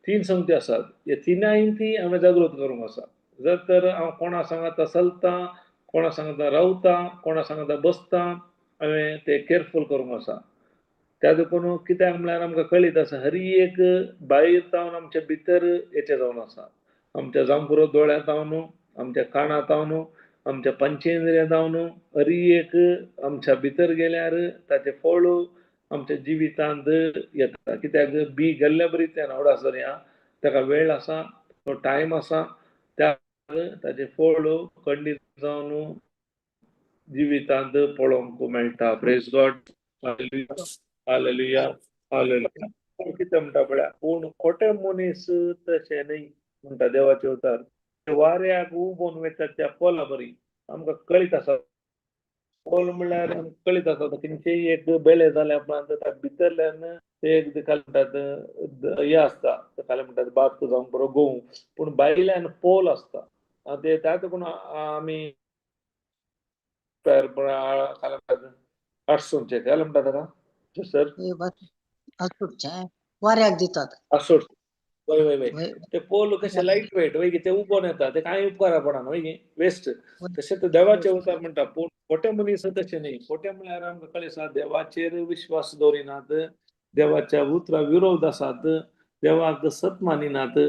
तीन संगती आसात. ह्या तिनाय ती हांवें जागृत करूंक आसा. जर तर हांव कोणा सांगाता चलता, कोणा सांगाता रावता, कोणा सांगाता बसता, हांवें ते केरफूल करूंक आसा. त्या देखून कित्याक म्हणल्यार आमकां कळीत आसा हरी एक भायर जावन आमच्या भितर हेचें जावन आसा. आमच्या जांबुरो दोळ्या जावन, आमच्या काना जावन, आमच्या पंचेंद्रियां जावन हरी एक आमच्या भितर गेल्यार ताचें फळ आमच्या जिवितांत येता. कित्याक बी गेल्ल्या बरी तें आवड आसा, ताका वेळ आसा, तो टायम आसा, त्या ताचें फळ खंडीत जावन जिवितांत पळोवंक मेळटा. Praise God, hallelujah, hallelujah, hallelujah. कितें म्हणटा पळया, पूण खोटे मनीस तशें न्हय म्हणटा देवाचे उतर, वाऱ्याक उबोन वयता त्या पोला बरी. आमकां कळीत आसा, पोल म्हणल्यार आमकां कळीत आसा खंयचेय एक बेळे जाल्या उपरांत ताका भितरल्यान ते एक काय म्हणटात हें आसता, काय म्हणटात भात जावं बरो गंव, पूण भायल्यान पोल आसता. ते त्या देखून आमी आडसुचे काय म्हणटा ताका सर, वाऱ्याक दितात. आसोड. वय वय वय वय ते पोल कशे लायट वेट वय गे, ते उबोन येता, ते कांय उपकारा पडना वय गे, वेस्ट. वय. तशें ते देवाचें उतर म्हणटा, पूण खोटे मनीस तशें न्ही. खोटे म्हळ्यार आमकां कळीत आसा, देवाचेर विश्वास दवरिनात, देवाच्या उतरा विरोध आसात, देवाक सत मानिनात,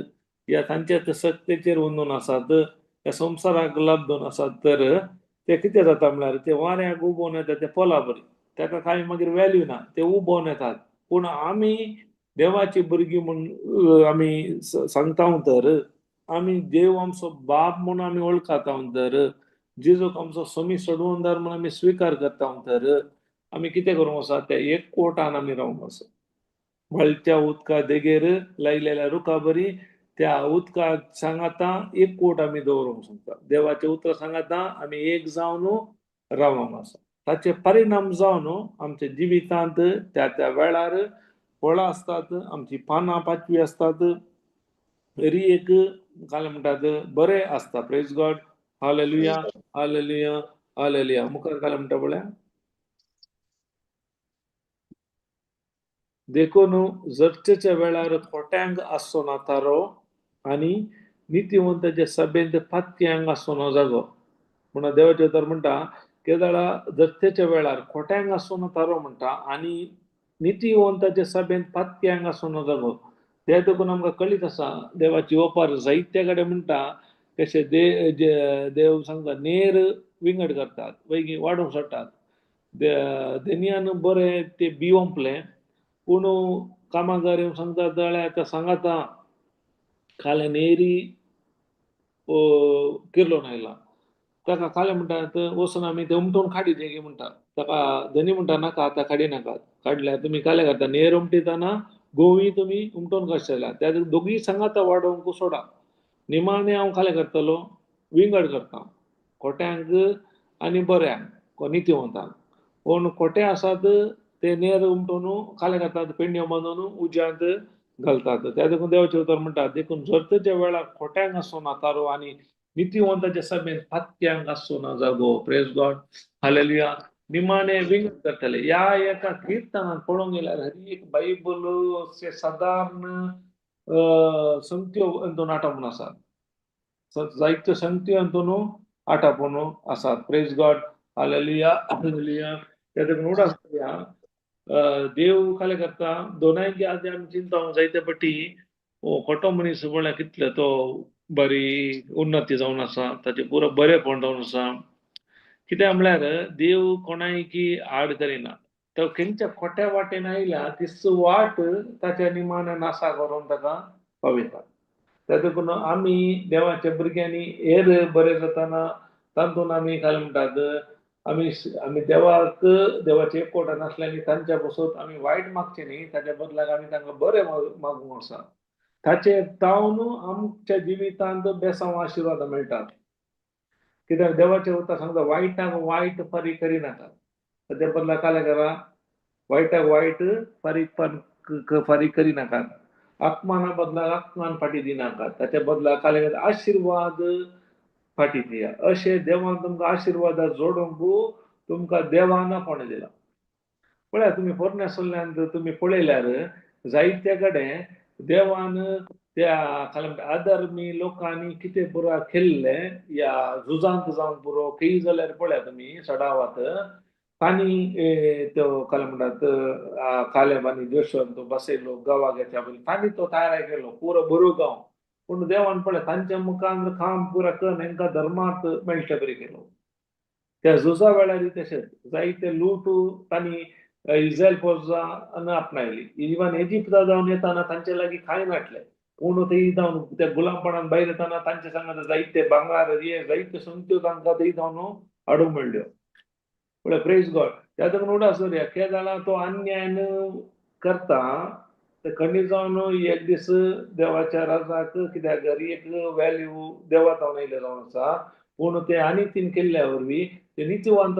या तांच्या सत्तेचेर अंदून आसात, ह्या संवसाराक लब्दून आसात. तर ते कितें जाता म्हळ्यार ते वाऱ्याक उबोवन येता ते पोला बरी, ताका कांय मागीर वॅल्यू ना, ते उबोवन येतात. पूण आमी देवाची भुरगीं म्हूण आमी सांगता तर आमी देव आमचो बाप म्हूण आमी वळखता तर जेजूक आमचो समी सोडवणदार म्हूण आमी स्विकार करता तर आमी कितें करूंक आसा, त्या एक कोटान आमी रावंक आसा. व्हाळच्या उदका देगेर लायलेल्या रुखा बरी त्या उदकाक सांगाता एक कोट आमी दवरूंक शकता. देवाचें उतर सांगाता आमी एक जावन रावंक आसा. ताचे परिणाम जावन आमच्या जिवितांत त्या त्या वेळार फळां आसतात, आमची पानां पाचवी आसतात, तरी एक काय म्हणटात बरें आसता. Praise God, hallelujah, hallelujah, hallelujah. मुखार काय म्हणटा पळया, देखून जर्चेच्या वेळार खोट्यांक आसचो ना तारो आनी नितीवंताच्या सभेंत पातक्यांक आसचो ना जागो. म्हणून देवाचें उतर म्हणटा केदाळा जर्चेच्या वेळार खोट्यांक आसचो ना तारो म्हणटा आनी नितीवंताच्या सभेंत पातक्यांक आसचो ना जागो. ते देखून आमकां कळीत आसा देवाची ओपार जायत्या कडेन म्हणटा कशें देव सांगता नेर विंगड करतात, वैगी वाडूंक सोडटात. देनियान बरें ते बी ओंपलें, पूण कामागार येवन सांगता जाल्यार आतां सांगाता काले नेरी किर्लोन आयला. ताका काले म्हणटात वचून आमी ते उमटोवन काडी गे म्हणटा. ताका धनी म्हणटा नाका आतां काडी नाकात, काडल्यार तुमी काले करता नेर उमटितना गोवी तुमी उमटोवन काडशेल्या. त्या दोगीय सांगाता वाडोवंक सोडा. निमाणें हांव कालें करतलो, विंगड करता खोट्यांक आनी बऱ्यांक, नितीवंतांक. पूण खोटे आसात ते नेर उमटोवन कालें करतात, पेंडयो बांदून उज्यांत घालतात. त्या देखून देवाचें उतर म्हणटा देखून जर्तेच्या वेळार खोट्यांक आसचो ना तारो आनी नितीवंताच्या सभेंत पातक्यांक आसचो ना जागो. Praise God, hallelujah. निमाणे विंगड करतले. ह्या एका किर्तनान पळोवंक गेल्यार हरी एक बायबल सादारण संगत्यो अंतून आटापून आसात, जायत्यो संगत्यो अंतून आटापून आसात. प्रेज गॉड, हालेलुया, हालेलुया. त्या देखून उडास करुया. देव कालें करता दोनाय आदी आमी चिंता जायते पटी खोटो मनीस म्हळ्यार कितले तो बरी उन्नती जावन आसा, ताचें पुरो बरेंपण जावन आसा. कित्याक म्हळ्यार देव कोणायकी आड करिना. तो खंयच्या खोट्या वाटेन आयल्या तीच वाट ताच्या निमाणे नासा करून ताका पावयता. त्या देखून आमी देवाच्या भुरग्यांनी हेर बरें जाताना तातूंत आमी काय म्हणटात आमी आमी देवाक देवाचे एकवटा नासल्यानी तांच्या पासत आमी वायट मागचें न्ही, ताच्या बदलाक आमी तांकां बरें मागूंक आसा. ताचे तावन आमच्या जिवितांत बेसांव आशिर्वाद मेळटात. कित्याक देवाचें उतर सांगता वायटाक वायट फारीक करिनाकात, ताच्या बदलाक कालें करा, वायटाक वायट फारीक फारीक करिनाकात, अपमाना बदलाक अपमान फाटी दिनाकात, ताच्या बदलाक कालें करा, आशिर्वाद फाटी दिया. अशें देवान तुमकां आशिर्वादा जोडूंक तुमकां देवान कोणें दिला. पळया तुमी पोरण्या सल्ल्यान तुमी पळयल्यार जायत्या कडेन देवान त्या काय म्हणटा अधर्मी लोकांनी कितें पुरो केल्लें या झुजांत जावन पुरो खंय जाल्यार पळया तुमी सडावात तांणी तो काय म्हणटात कालेब आनी जोशुआन तो बसयलो गांवाक घेच्या पयलीं तांणी तो तयार केलो पुरो बरो गांव. पूण देवान पळय तांच्या मुखार काम पुरा करून हेंकां धर्मांत मेळचे बरी केलो. त्या झुजा वेळार तशेंच जायते लूट तांणी इस्रायल फौजा आपणायली. इवन इजिप्ता जावन येताना तांचे लागीं कांय नासलें, पूण ते जावन त्या गुलामपणान भायर येताना तांचे सांगात जायते भांगार हे जायत्यो संगत्यो तांकां ते जावन हाडूंक मेळ्ळ्यो. पळय प्रेज गॉड. त्या देखून उडास दवरया केदाळा तो अन्यायन करता ते खंडीत जावन एक दीस देवाच्या राजाक कित्याक घरी एक वॅल्यू देवा जावन आयिल्लें जावन आसा. पूण ते आनी तीन केल्ल्या वरवीं ते नितीवंत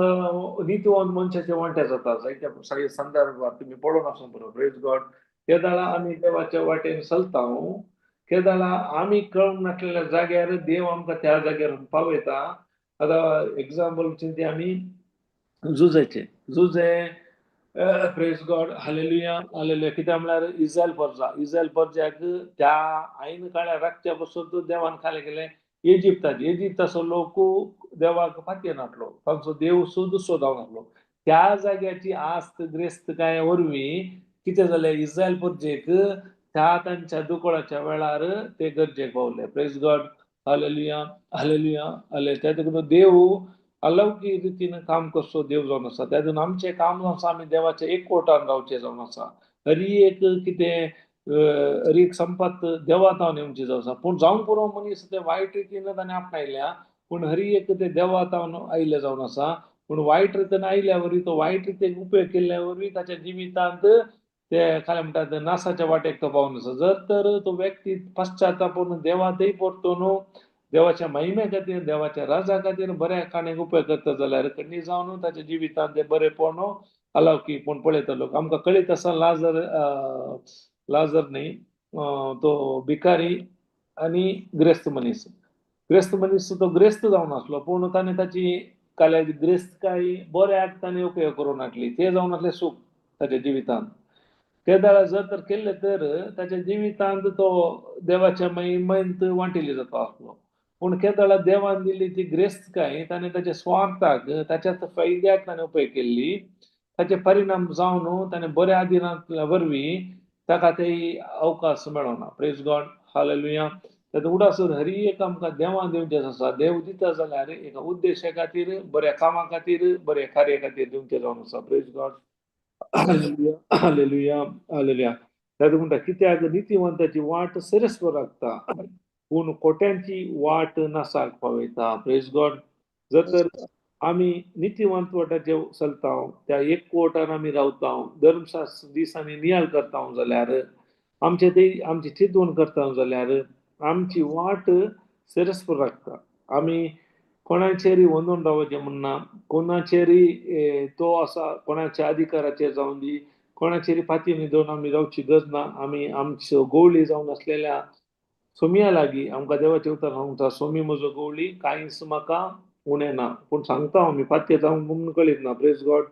नितीवंत मनशाचे वांटे जाता. जायत्या संदर्भात तुमी पळोवन आसूं बरो. Praise God. केदाळा आमी देवाच्या वाटेन चलता, केदाळा आमी कळूंक नासलेल्या जाग्यार देव आमकां त्या जाग्यार पावयता. आतां एग्जाम्पल चिंती आमी जुजेचे जुजे प्रेज गॉड, हालेलुया, हालेलुया. कित्याक म्हळ्यार इस्रायल परजा, इस्रायल परजाक त्या आयन काळ्या राखच्या पासून देवान खालें केलें इजिप्ताचे. इजिप्ताचो लोक देवाक फाटी नासलो, तांचो देव सुद्दां दुसरो जावन आसलो. त्या जाग्याची आस्त ग्रेस्त काय वरवीं कितें जालें, इस्रायल परजेक त्या तांच्या दुकळाच्या वेळार ते गरजेक पावले. प्रेज गॉड, हालेलुया, हालेलुया, हालेलुया. त्या देखून देव अलौकीक रितीन काम करचो देव जावन आसा. त्या देखून आमचें काम जावन आसा, आमी देवाच्या एकवटान रावचें जावन आसा. हरी एक कितें, हरी एक संपत्त देवा तावन येवची जावन आसा. पूण जावंक पुरो मनीस ते वायट रितीन ताणें आपणायल्या, पूण हरी एक ते देवा तावन आयिल्लें जावन आसा. पूण वायट रितीन आयिल्ल्या वरवीं तो वायट रितीन उपयोग केल्ल्या वरवीं ताच्या जिवितांत ते काय म्हणटात नासाच्या वाटेक तो पावून आसा. जर तर तो व्यक्ती पश्चातापून देवातय परतून देवाच्या महिमे खातीर, देवाच्या राजा खातीर बऱ्या काणयेक उपयोग करता जाल्यार खंडीत जावन ताच्या जिवितांत ते बरेपण अलौकीकपण पळयता लोक. आमकां कळीत आसा, लाजर, लाजर न्ही, तो भिकारी आनी ग्रेस्त मनीस. ग्रेस्त मनीस तो ग्रेस्त जावन आसलो, पूण ताणें ताची काल्या ग्रेस्तकाय बऱ्याक ताणें उपयोग करून हाडली, ते जावन आसलें सूख ताच्या जिवितांत. ते वेळार जर तर केल्लें तर ताच्या जिवितांत तो देवाच्या महिमेंत वांटिल्लो जाता आसलो. पूण केदळा देवान दिल्ली ती ग्रेस्तकाय ताणें ताच्या स्वार्थाक, ताच्या फायद्याक ताणें उपयोग केल्ली. ताचे परिणाम जावन ताणें बऱ्या आदिनांतल्या वरवीं ताका ते अवकाश मेळना. प्रेज गॉड, हालेलुया. तातूंत उडास हरी एक आमकां देवान दिवचें आसा. देव दिता जाल्यार एका उद्देशा खातीर, बऱ्या कामा खातीर, बऱ्या कार्या खातीर दिवचें जावन आसा. प्रेज गॉड, हालेलुया, हालेलुया, हालेलुया. तातूंत म्हणटा, कित्याक नितीवंताची वाट सरस्वर लागता, पूण खोट्यांची वाट नासाक पावयता. प्रेज गॉड. जर तर आमी नितीवंत वाटाचेर चलता, त्या एकवटान आमी रावता, धर्मशास्त्र दिसांनी नियाळ करता जाल्यार, आमचे ते आमची चिंतवण करता जाल्यार आमची वाट सरस्पर लागता. आमी कोणाचेरय वंदून रावचें म्हणना, कोणाचेरय तो आसा, कोणाच्या अधिकाराचेर जावन दी, कोणाचेरय फाती न्हिदोवन आमी रावची गरज ना. आमी आमच्यो गोवळी जावन आसलेल्या सोमया लागीं आमकां देवाचें उतर सांगता, सोमी म्हजो गोवळी, कांयच म्हाका उणें ना. पूण सांगता आमी फाती जावंक म्हूण कळीत ना. प्रेज गॉड.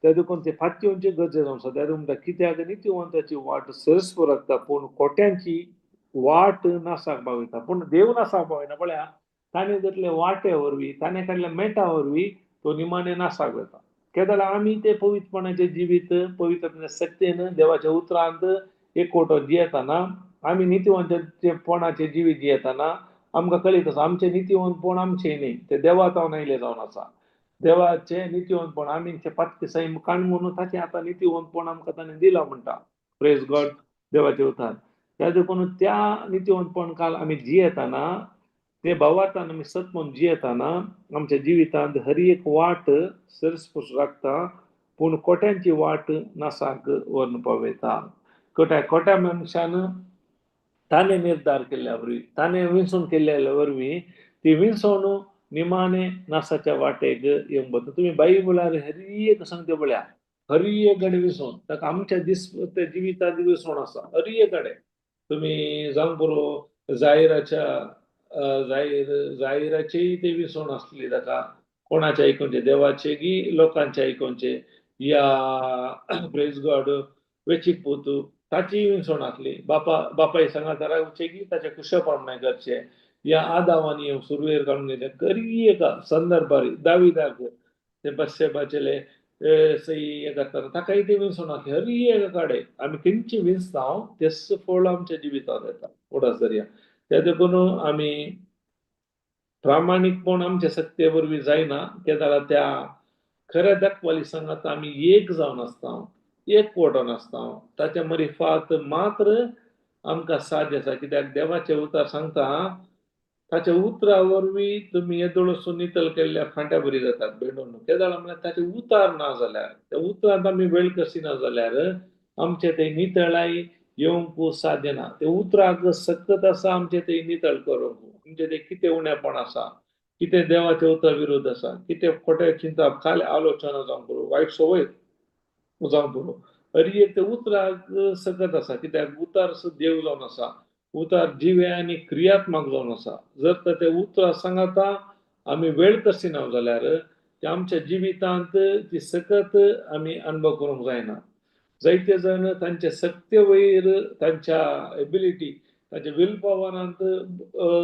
त्या देखून ते फातयेवचे गरजे जावन आसा. त्या देखून म्हणटा, कित्याक नितीवंताची वाट सरस्पर लागता, पूण खोट्यांची वाट नासाक पावयता. पूण देव नासाक पावयना. पळया, ताणें घेतले वाटे वरवीं, ताणें काडल्या मेटा वरवीं तो निमाणे नासाक वता. केदळा आमी ते पवित्रपणाचें जिवीत पवित्र शक्तीन देवाच्या उतरांत एकवटो जियेतना, आमी नितीवंतपणाचें जिवीत जियेतना आमकां कळीत आसा, आमचें नितीवंतपण आमचें न्ही, तें देवा तावन आयिल्लें जावन आसा. देवाचें नितीवंतपण आमी पातकी सैम काणून ताचें आतां नितीवंतपण आमकां ताणें दिलां म्हणटा. प्रेज गॉड. देवाचें उतर. त्या देखून त्या नितीवंतपण काल आमी जियेतना, ते भावार्थान आमी सत म्हूण जियेतना आमच्या जिवितांत हर एक वाट सरस्पूस राखता, पूण कोट्यांची वाट नासाक व्हरून पावयता. कोट्या कोट्या मनशान ताणें निर्धार केल्ल्या वरवीं, ताणें विंचून केल्ल्या वरवीं ती विंचवण निमाणे नासाच्या वाटेक येवंक वता. तुमी बायबलार हर एक सांगता पळया, हर एक कडेन विंचवण, ताका आमच्या दीस जिवितांत विंचवण आसा. हर एक कडेन तुमी जावंक पुरो, जाहिराच्या जाहिराचेय ते विंचवण आसली ताका, कोणाचे आयकुचें, देवाचे की लोकांचे आयकुचें, या प्रेज गॉड वेचीक पूत ताची विंचवण आसली. बापा बापाय सांगाता रावचें की ताच्या कुशा प्रमाणे करचें, या आदावानी सुरवेर काडून घेतलें. करी एका संदर्भार दाविदाक ते बत्शेबाचेले सई हें करतना ताकाय ते विंचवण आसली. हर एका कडेन आमी खंयची विंचता तेच फळ आमच्या जिवितांत येता. उडास दर्या. त्या देखून आमी प्रामाणीकपण आमच्या सत्ते वरवीं जायना. तेन्ना त्या खऱ्या दाखवाली सांगात आमी एक जावन आसता, एक वटोन आसता. ताच्या मरिफात मात्र आमकां साध्य आसा. कित्याक देवाचें उतर सांगता, ताच्या उतरा वरवीं तुमी येदोळसून नितळ केल्ल्या फांट्या बरी जातात भेंडोन. तेदळा म्हळ्यार ताचें उतार ना जाल्यार, त्या उतरांत आमी वेळ कसिना जाल्यार आमचें ते नितळाय येवंक साध्य ना. ते उतराक सकत आसा आमचें ते नितळ करूंक. आमचें ते कितें उणेपण आसा, कितें देवाच्या उतरा विरोध आसा, कितें खोटें चिंतप, खाली आलोचना जावंक पुरो, वायट संवय जावंक पुरो, हर एक ते उतराक सकत आसा. कित्याक उतार देव जावन आसा, उतार जिवे आनी क्रियात्मक जावन आसा. जर तर ते उतरां सांगाता आमी वेळ कसिना जाल्यार ती आमच्या जिवितांत ती सकत आमी अनुभव करूंक जायना. जायते जाण तांच्या सक्ते वयर, तांच्या एबिलिटी, तांच्या will पवरांत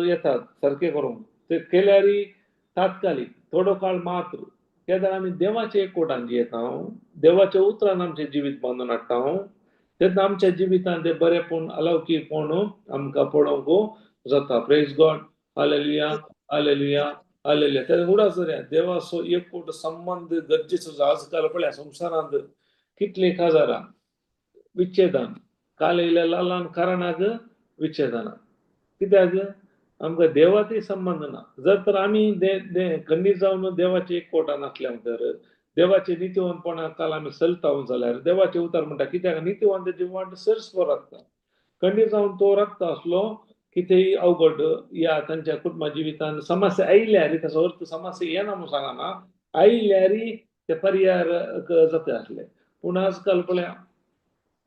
येतात सारकें करूंक. ते केल्यार तात्कालीक थोडो काळ मात्र. केन्ना आमी देवाच्या एकवटान जियेता, देवाच्या उतरान आमचें जिवीत बांदून हाडटा, तेन्ना आमच्या जिवितांत ते बरेंपण, अलौकीकपण आमकां पळोवंक जाता. Praise God. Hallelujah, hallelujah, hallelujah. तेन्ना उडास धरया, देवाचो एकवट संबंद गरजेचो. आजकाल पळया संवसारांत कितले काजारां, विच्छेदान, काल येयल्या ल्हान ल्हान कारणाक विच्छेदाना. कित्याक? आमकां देवातय संबंद ना. जर तर आमी खंडीत जावन देवाचे एकवटान नासले तर, देवाचे नितीवंतपणा काल आमी चलता जाल्यार, देवाचे उतर म्हणटा कित्याक नितीवंताची वाट सरस्वर राखता. खंडीत जावन तो राखता आसलो कितेंय अवघड या तांच्या कुटुंबा जिवितान समस्या आयल्यार, ताचो अर्थ समस्या येना म्हूण सांगना, आयल्यार ते पर्याय जाता आसले. पूण आजकाल पळया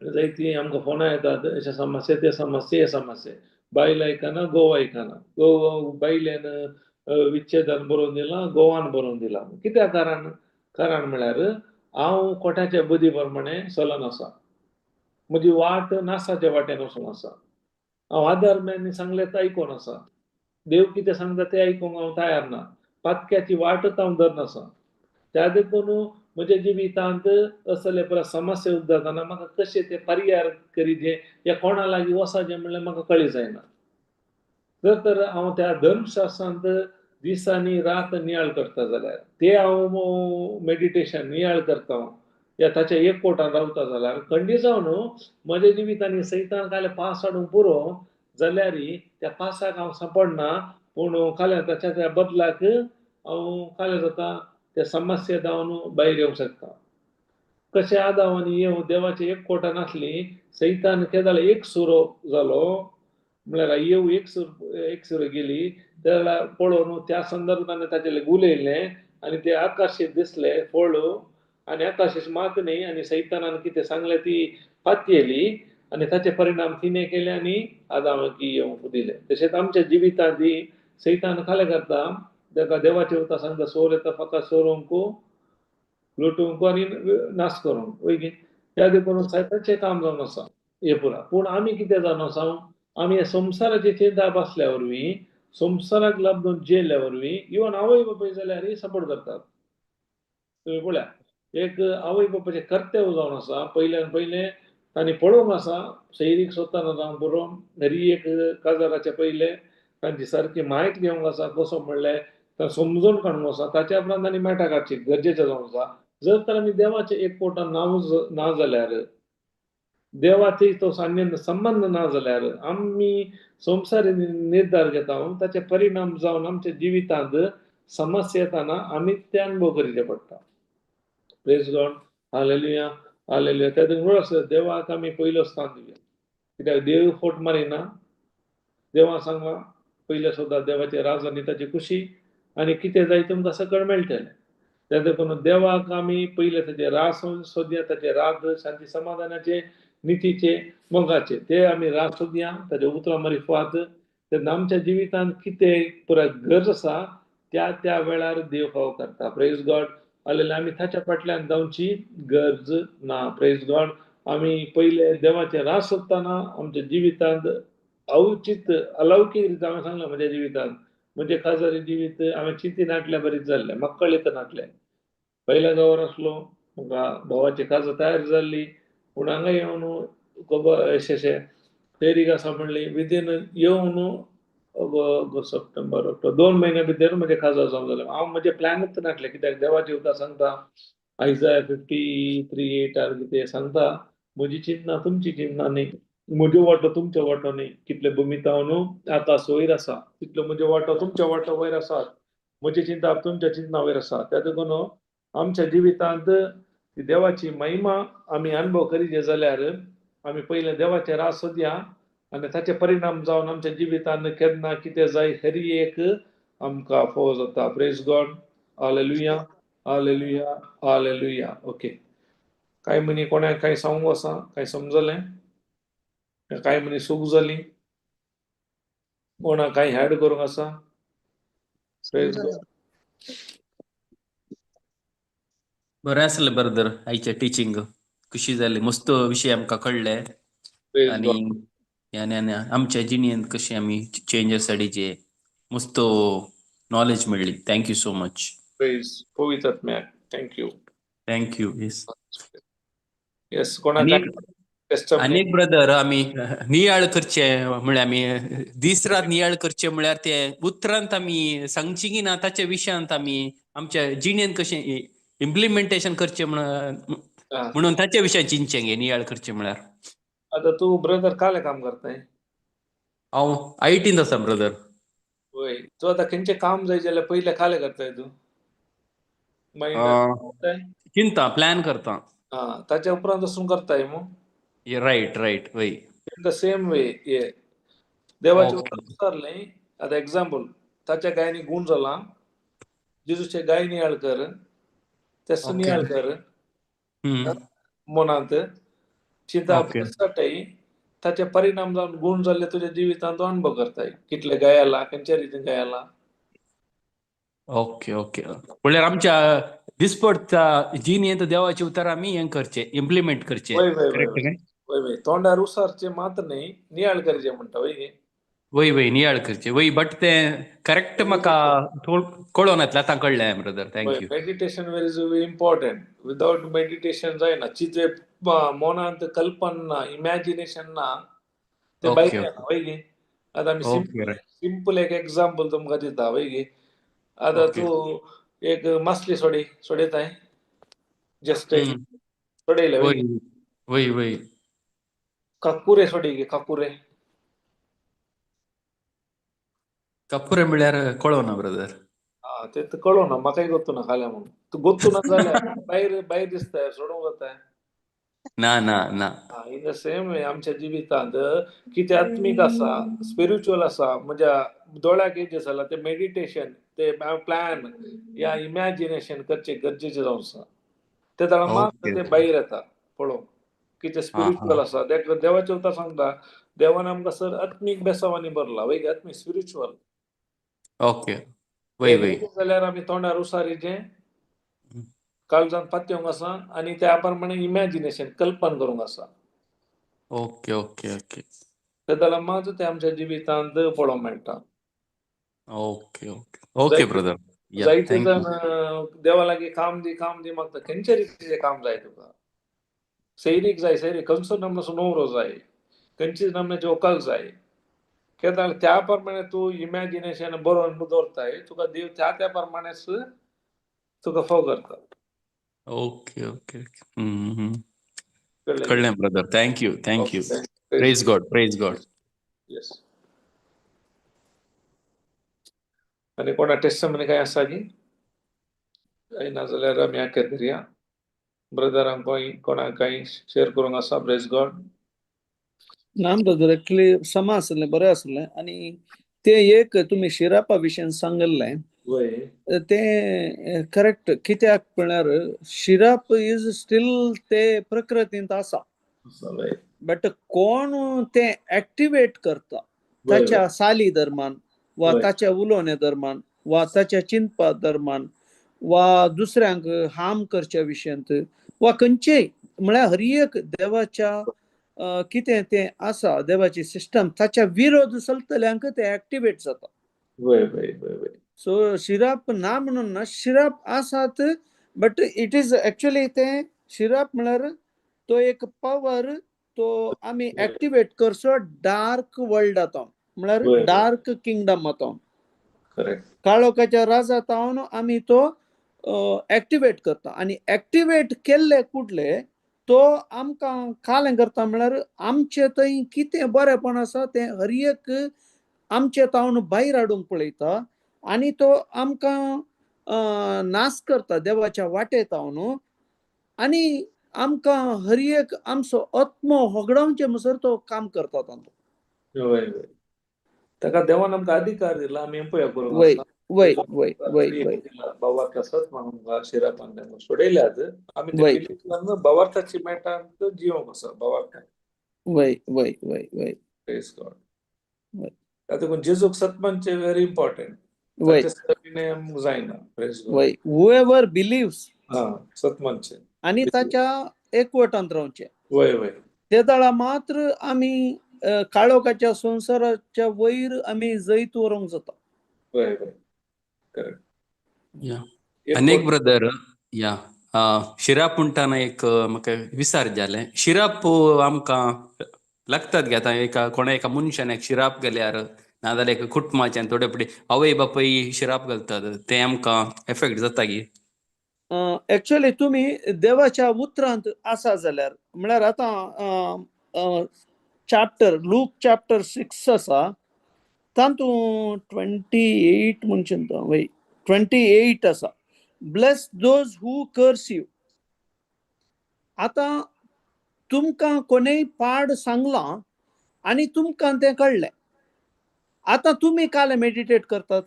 जायती आमकां फोनां येतात, अशे समस्या, ते समस्या, हे समस्या, बायल आयकना, घोव आयकना, घोव बायल्यान विच्छेदान बरोवन दिलां, घोवान बरोवन दिलां. कित्याक कारण? कारण म्हळ्यार हांव कोट्याच्या बुद्धी प्रमाणे चलन आसा, म्हजी वाट नासाच्या वाटेन वचून आसा, हांव आदर्म्यांनी सांगलें तें आयकून आसा, देव कितें सांगता तें आयकूंक हांव तयार ना, पातक्याची वाटच हांव धरून आसा. त्या देखून म्हज्या जिवितांत असले परत समस्या उद्भवतना म्हाका कशें ते पर्याय करीजे या कोणा लागीं वचचें म्हणल्यार म्हाका कळी जायना. जर तर हांव त्या धर्मशास्त्रांत दिसांनी रात नियाळ करता जाल्यार, ते हांव मेडिटेशन नियाळ करता या ताच्या एकवटान रावता जाल्यार, खंडीत जावन म्हज्या जिवितांनी सैतान काले पास हाडूंक पुरो जाल्यार त्या पासाक हांव सांपडना, पूण काल्या ताच्या त्या बदलाक हांव काल्या जाता त्या समस्या जावन भायर येवंक शकता. कशें आदाव आनी येव देवाचे एकवटान नासली, सैतान केदाळ एक सुरो जालो, म्हणल्यार येव एक सुरो गेली तेन्ना पळोवन त्या संदर्भान ताचे लागीं उलयलें आनी ते आकाशीत दिसले फळ, आनी आकाशीत मात न्ही, आनी सैतानान कितें सांगलें ती पातयेली आनी ताचे परिणाम तिणें केले आनी आदामाक येवंक दिले. तशेंच आमच्या जिवितांत सैतान खालें करता, ताका देवाचे उतर सांगता, सोर येता फकत सोरोवंक, लुटूंक आनी नाश करूंक, वय गे. त्या देखून सैताचें काम जावन आसा हें पुरा. पूण आमी कितें जावन आसा, आमी ह्या संवसाराचे चिंता बसल्या वरवीं, संवसाराक लागून जियेल्ल्या वरवीं, इवन आवय बापूय जाल्यार सपोर्ट करतात. तुमी पळया, एक आवय बापायचें कर्तव्य जावन आसा, पयल्यान पयलें तांणी पळोवंक आसा, सैरीक सोदतना जावंक पुरो, हरी एक काजाराच्या पयलें तांची सारकी म्हायती घेवंक आसा, कसो म्हणलें समजून काडूंक आसा, ताच्या उपरांत तांणी मेटां काडची गरजेचें जावन आसा. जर तर आमी देवाचें एकवटान ना जाल्यार, देवाचें तो सान्य संबंद ना जाल्यार, आमी संवसारी निर्धार घेता, ताचे परिणाम जावन आमच्या जिवितांत समस्या येताना आमी ते अनुभव करीचे पडटा. Praise God. Hallelujah, hallelujah. त्या देखून आसा देवाक आमी पयलो स्थान दिवया, कित्याक देव फोट मारिना. देवा सांगला पयले सुद्दां देवाचे राज आनी ताची खुशी, आनी कितें जाय तुमकां सकळ मेळटलें. त्या देखून देवाक आमी पयले ताचे राज सोदया, ताचे राज शांती समाधानाचे, नितीचे, मोगाचे, ते आमी राज सोदया, ताच्या उतरां मारिफात. तेन्ना आमच्या जिवितांत कितें पुराय गरज आसा त्या त्या वेळार देव फावो करता. Praise God. हालेलुया. आमी ताच्या फाटल्यान जावची गरज ना. Praise God. आमी पयले देवाचे राज सोदतना आमच्या जिवितांत अवचीत अलौकीक रितीन हांवें सांगलां, म्हज्या जिवितांत म्हणजे खाजरी जिवीत हांवें चिंती नाटल्या बरीच जाल्लें, म्हाका कळीत नाटलें. पयल्या गांवार आसलो, म्हाका भावाची काज तयार जाल्ली, पूण हांगा येवन खबर अशें अशें तयारी आसा म्हणली, विदीन येवन ऑगस्ट, सप्टेंबर, ऑक्टोबर, 2 म्हयन्या भितर म्हजें काजार जावन जालें. हांव म्हजें प्लॅनूच नासलें, कित्याक देवाची उतरां सांगता आयजाया 53:8 कितें सांगता, म्हजी चिंतना तुमची चिंतना न्ही, म्हज्यो वाटो तुमच्यो वाटो न्ही, कितले भूमितावन आकाश वयर आसा तितल्यो म्हज्यो वाटो तुमच्या वाटो वयर आसात, म्हजी चिंता तुमच्या चिंतना वयर आसा. त्या देखून आमच्या जिवितांत देवाची महिमा आमी अनुभव करीत जाल्यार आमी पयलें देवाचें राज सोदया आनी ताचे परिणाम जावन आमच्या जिवितांत केन्ना कितें जाय हरी एक आमकां फोव जाता. Praise God. Hallelujah, hallelujah, hallelujah. Okay, कांय म्हणी कोणाक कांय सांगूंक आसा, कांय समजलें, कांय म्हणी चूक जाली, कोणाक कांय ऍड करूंक आसा? Praise God. बरें आसलें ब्रदर, आयचें टिचींग खुशी जाली, मस्त विशय आमकां कळ्ळे. Praise आनी God. आनी आनी आमच्या जिणेंत कशें आमी चेंजस हाडीचे मस्त नॉलेज मेळ्ळी. Thank you so much. Praise पवित्र आत्म्याक. Thank you. Thank you, yes. Yes, कोणाक आनी testimony? आनी एक ब्रदर, आमी नियाळ करचे म्हळ्यार आमी दीस रात नियाळ करचे म्हळ्यार ते उतरांत आमी सांगची की ना, ताच्या विशयांत आमी आमच्या जिणेंत कशें इम्प्लिमेंटेशन करचें म्हणून ताच्या विशयान चिंतचें गे, नियाळ करचें म्हळ्यार. आता तू ब्रदर काले काम करताय? हांव आयटींत आसा ब्रदर. वय, तू आता खंयचें काम जाय जाल्यार पयलें काले करताय तू? माइंड चिंता प्लॅन करता. हा, ताच्या उपरांत वचून करताय मू. रायट रायट, वय. In the same way ये देवाचे उतर विचारलें. आता एक्झाम्पल, ताच्या गायनी गुण जाला, जेजूचे गाय नियाळ कर, तेस नियाळ कर मनांत चिंता साठाय, ताचे परिणाम जावन गुण जाल्ले तुज्या जिवितांत तूं अणभव करताय, कितले गायला, खंयच्या रितीन गायला. ओके ओके, म्हणल्यार आमच्या दिसपडटा जिणेंत देवाचे उतर आमी हें करचें, इम्प्लिमेंट करचें. वय वय वय. करेक्ट काय? वय वय, तोंडार उसारचे मात्र न्ही, नियाळ करचे म्हणटा वय. वय वय, नियाळ करचें, वय. बट तें करेक्ट म्हाका कळोन येतलें, आतां कळ्ळें brother. Thank you. Meditation very is important. Without meditation जायना. चिजे मनांत कल्पना ना, इमॅजिनेशन ना, ते भायर येना वय गे. आतां आमी सिंपल एक एक्झाम्पल तुमकां दिता वय गे. आतां तूं एक मासली सोडी सोडयताय, जस्ट सोडयले वय. वय वय. काकुरे सोडी गे, काकुरे. कपुरे म्हळ्यार कळना ब्रदर. हा, ते तर कळो ना, म्हाकाय गोत्तू ना खाल्या म्हणून. तूं गोत्तू ना जाल्यार भायर भायर दिसता, सोडूंक जाता? ना ना ना. इन the same way आमच्या जिवितांत कितें आत्मीक आसा, स्पिरिच्युअल आसा, म्हणजे दोळ्याक येजे जाला, ते मेडिटेशन, ते प्लॅन या इमॅजिनेशन करचे गरजेचे जावन आसा. ते जाणा मात ते भायर येता पळोवंक कितें स्पिरिच्युअल आसा. देवाचें उतर सांगता, देवान आमकां सर आत्मीक बेसावांनी भरला वय, आत्मीक स्पिरिच्युअल. ओके, वय वय. जाल्यार आमी तोंडार उसारीचें, काळजान पातयेवंक आसा आनी त्या प्रमाणे इमॅजिनेशन कल्पना करूंक आसा. Okay okay okay. ते जाल्यार मात ते आमच्या जिवितांत पळोवंक मेळटा. Okay okay okay brother. जायते जाण देवा लागीं काम दी काम दी मागता. खंयच्या रितीचें काम जाय तुका? सैरीक जाय, सैरीक खंयचो नमनाचो न्हवरो जाय, खंयची नमनाची व्हंकल जाय, कित्याक त्या प्रमाणे तूं इमॅजिनेशन बरोवन दवरताय, तुका देव त्या त्या प्रमाणेच तुका फोव करता. ओके ओके, कळ्ळें brother. Thank you, thank you. Praise God, praise God. Yes. आनी कोणा टेस्टमनी काय आसा की? काय ना जाल्यार आमी आखेर करया. ब्रदरांक कोणाक कांय शेअर करूंक आसा? Praise God. ना ब्रदर, एक्चुअली समा आसलें, बरें आसलें. आनी ते एक तुमी शिरापा विशयान सांगिल्लें तें करेक्ट. कित्याक म्हळ्यार शिराप is still ते प्रकृतींत आसा, बट कोण ते एक्टिवेट करता ताच्या साली दरम्यान वा ताच्या उलोवण्या दरम्यान वा ताच्या चिंतपा दरम्यान वा दुसऱ्यांक हार्म करच्या विशयांत वा खंयचेय, म्हळ्यार हर एक देवाच्या कितें तें आसा, देवाची सिस्टम, ताच्या विरोध चलतल्यांक ते एक्टिवेट जाता. वय वय वय वय. सो शिराप ना म्हणून ना, शिराप आसात, बट it is actually तें शिराप म्हळ्यार तो एक पावर, तो आमी एक्टिवेट करचो डार्क वर्ल्ड आतां, म्हळ्यार डार्क किंगडम आतां, काळोखाच्या राजा तावन आमी तो एक्टिवेट करता. आनी एक्टिवेट केल्ले कुडले तो आमकां कालें करता, म्हळ्यार आमचे थंय कितें बरेंपण आसा तें हर एक आमचे तावन भायर हाडूंक पळयता आनी तो आमकां नाश करता देवाच्या वाटे तावन. आनी आमकां हर एक आमचो आत्मो होगडावचे म्हणसर तो काम करता तांचो. वय वय, ताका देवान आमकां अधिकार दिला, आमी उपयोग करूंक. वय वय वय वय वय. भावार्थ आसत म्हणून शिरापान सोडयल्यात आमी, ते भावार्थाची मेटांत जिवंक आसा भावार्थ. वय वय वय वय. Praise God. तातूंत जेजूक सत म्हणचे व्हेरी इम्पॉर्टंट. वय जायना. वय, whoever believes हा सत म्हणचे. आनी ताच्या एकवटांत रावचें. वय वय. ते वेळा मात्र आमी काळोखाच्या संवसाराच्या वयर आमी जैत व्हरूंक जाता. वय वय, करेक्ट. या, अनेक ब्रदर, या शिराप म्हणटाना एक म्हाका विचार जालें. शिराप आमकां लागतात गे आतां एका कोणा एका मनशान एक शिराप गेल्यार, नाजाल्यार एका कुटुंबाच्यान थोडे फावटी आवय बापूय शिराप घालतात, तें आमकां एफेक्ट जाता गी? एक्चुअली तुमी देवाच्या उतरांत आसा जाल्यार, म्हळ्यार आतां चॅप्टर लूक चॅप्टर 6 आसा, तातूंत 28 म्हूण चिंता, वय 28 आसा, bless those who curse you. आतां तुमकां कोणेय पाड सांगलां आनी तुमकां तें कळ्ळें, आतां तुमी काल मेडिटेट करतात.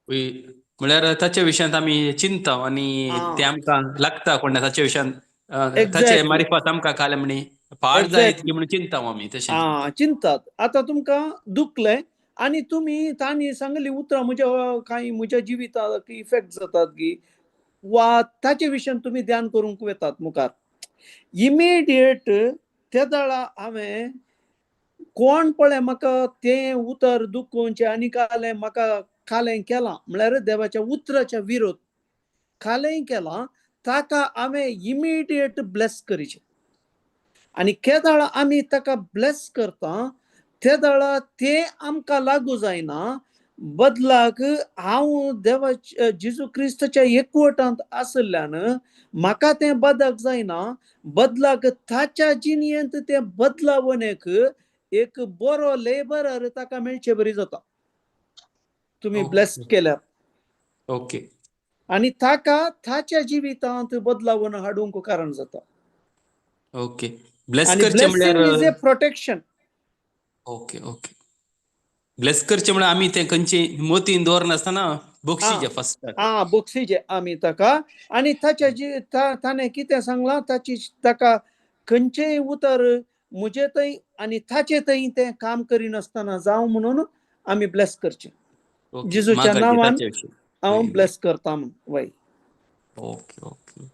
म्हळ्यार ताच्या विशयांत आमी चिंता आनी ते आमकां लागता कोणा ताच्या विशयांत, ताचे मारिफात आमकां काल म्हणी पाड जायत की म्हणून चिंता आमी तशें. आं, चिंतात. आतां तुमकां दुखलें आनी तुमी तांणी सांगली उतरां म्हज्या कांय म्हज्या जिविताक इफेक्ट जातात की वा ताचे विशयान तुमी ध्यान करूंक वतात मुखार. इमिडिएट ते वेळा हांवें कोण पळय म्हाका तें उतर दुखोवचें आनी कालें म्हाका कालें केलां, म्हळ्यार देवाच्या उतराच्या विरोध कालें केलां, ताका हांवें इमिडिएट ब्लेस करीचें. आनी केदाळा आमी ताका ब्लेस करता ते वेळा तें आमकां लागू जायना, बदलाक हांव देवाच्या जेजू क्रिस्ताच्या एकवटांत आशिल्ल्यान म्हाका तें बदक जायना, बदलाक ताच्या जिणेंत तें बदलावणेक एक बरो लेबरर ताका मेळचे बरी जाता. तुमी ब्लेस केल्यार. ओके. आनी ताका ताच्या जिवितांत बदलावण हाडूंक कारण जाता. ओके. ब्लेस करचें म्हणल्यार is a protection. Okay okay. Bless करचें म्हणल्यार आमी तें खंयचे मोतीन दवरनासतना बक्षीचे फर्स्ट. आं, बक्षीचे आमी ताका. आनी ताच्या ताणें कितें सांगलां ताची ताका खंयचेय उतर म्हजे थंय आनी ताचे थंय तें काम करिनासतना जावं म्हणून आमी ब्लेस करचें. जेजूच्या नांवान हांव ब्लेस करता म्हूण. वय. Okay okay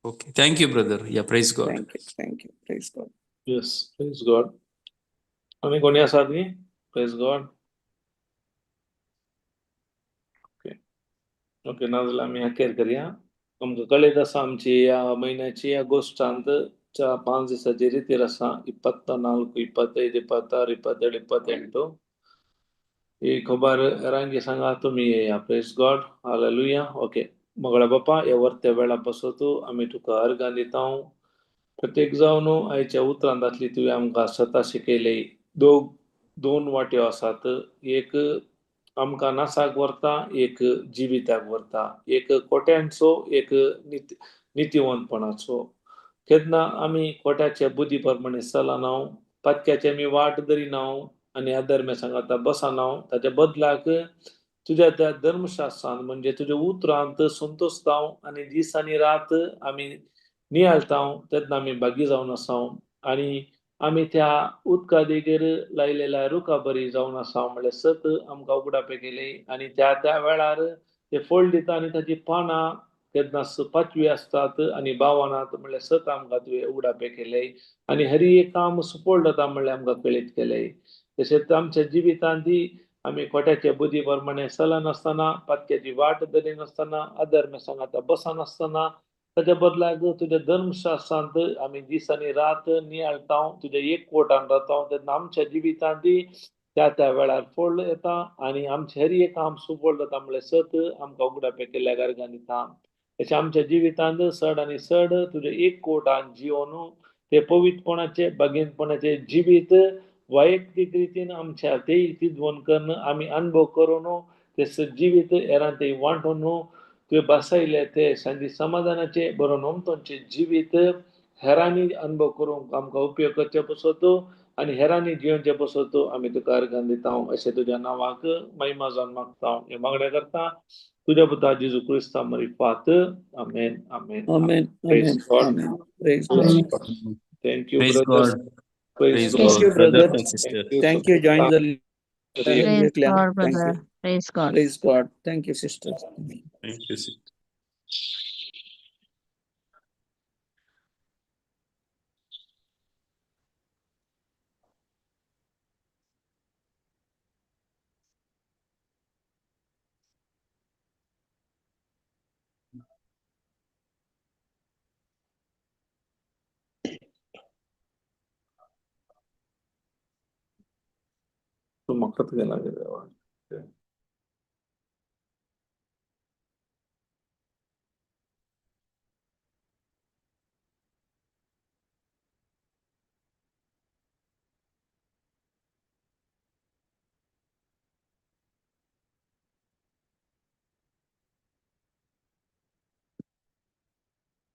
okay. Thank you brother. Yeah, praise God. Thank you, thank you, praise God. Yes, praise God. आनी कोणी आसात न्ही? Praise God. Okay okay, नाजाल्यार आमी अखेर करया. आमकां कळयत आसा आमची ह्या म्हयन्याची ऑगस्टांत 5 दिसाची रितीर आसा, 24, 25, 26, 27, 28. ही खबर रांगी सांगा तुमी येया. Praise God, hallelujah. Okay. मगळा बापा, ह्या वर्त्या वेळा पासत आमी तुका अर्गां दिता. प्रत्येक जावन आयच्या उतरांतली तुवें आमकां सता शिकयली. दोन वाट्यो आसात, एक आमकां नासाक व्हरता, एक जिविताक व्हरता, एक कोट्यांचो, एक नितीवंतपणाचो. केन्ना आमी कोट्याचे बुद्धी प्रमाणे चलना, पातक्याचे आमी वाट धरिना आनी अधर्मे सांगाता बसना, ताच्या बदलाक तुज्या त्या धर्मशास्त्रान म्हणजे तुज्या उतरांत संतोषता आनी दीस आनी रात आमी नियाळता, तेन्ना आमी भागी जावन आसा आनी आमी त्या उदका देगेर लायलेल्या रुखा बरी जावन आसा. म्हणल्यार सत आमकां उगडापे केले आनी त्या त्या वेळार ते फळ दिता आनी ताची पानां केन्ना पाचवी आसतात आनी बावनात. म्हणल्यार सत आमकां तुवें उगडापे केले आनी हरी एक काम सुफळ जाता म्हणल्यार आमकां कळीत केले. तशेंच आमच्या जिवितांत आमी खोट्याचे बुद्धी प्रमाणे चलनासतना, पातक्याची वाट धरिनासतना, अधर्म सांगाता बसनासतना, ताच्या बदलाक तुज्या धर्मशास्त्रांत आमी दीस आनी रात नियाळता, तुज्या एक कोटान रावता, तेन्ना आमच्या जिवितांत त्या त्या वेळार फळ येता आनी आमचें हर एक काम सुफळ जाता. म्हणल्यार सत आमकां उगडापे केल्ल्या गार्गान दिता. तशें आमच्या जिवितांत चड आनी चड तुज्या एक कोटान जिवन ते पवित्रपणाचे बागेनपणाचे जिवीत वैयक्तीक रितीन आमच्या ते तिदवण करून आमी अनुभव करून ते जिवीत हेरां ते वांटून तुवें बसयले ते सांजे समाधानाचे बरोवन ओमतोनचे जिवीत हेरांनी अनुभव करूंक आमकां उपयोग करचे पसत आनी हेरांनी जियोवचे पसत आमी तुका अर्गां दिता. अशें तुज्या नांवाक महिमा जावन मागता, हें मागणें करता तुज्या पुता जेजू क्रिस्ता मरिफात. आमेन आमेन आमेन. Praise God. Praise God. Thank you Praise brothers. God. Praise Praise God. Thank you, God, brothers brother. and sisters. Thank you, join Thank the Praise God, Thank you. brother. Praise God. Praise God. Thank you sister. Thank you. तूं म्हाका गेला देवा.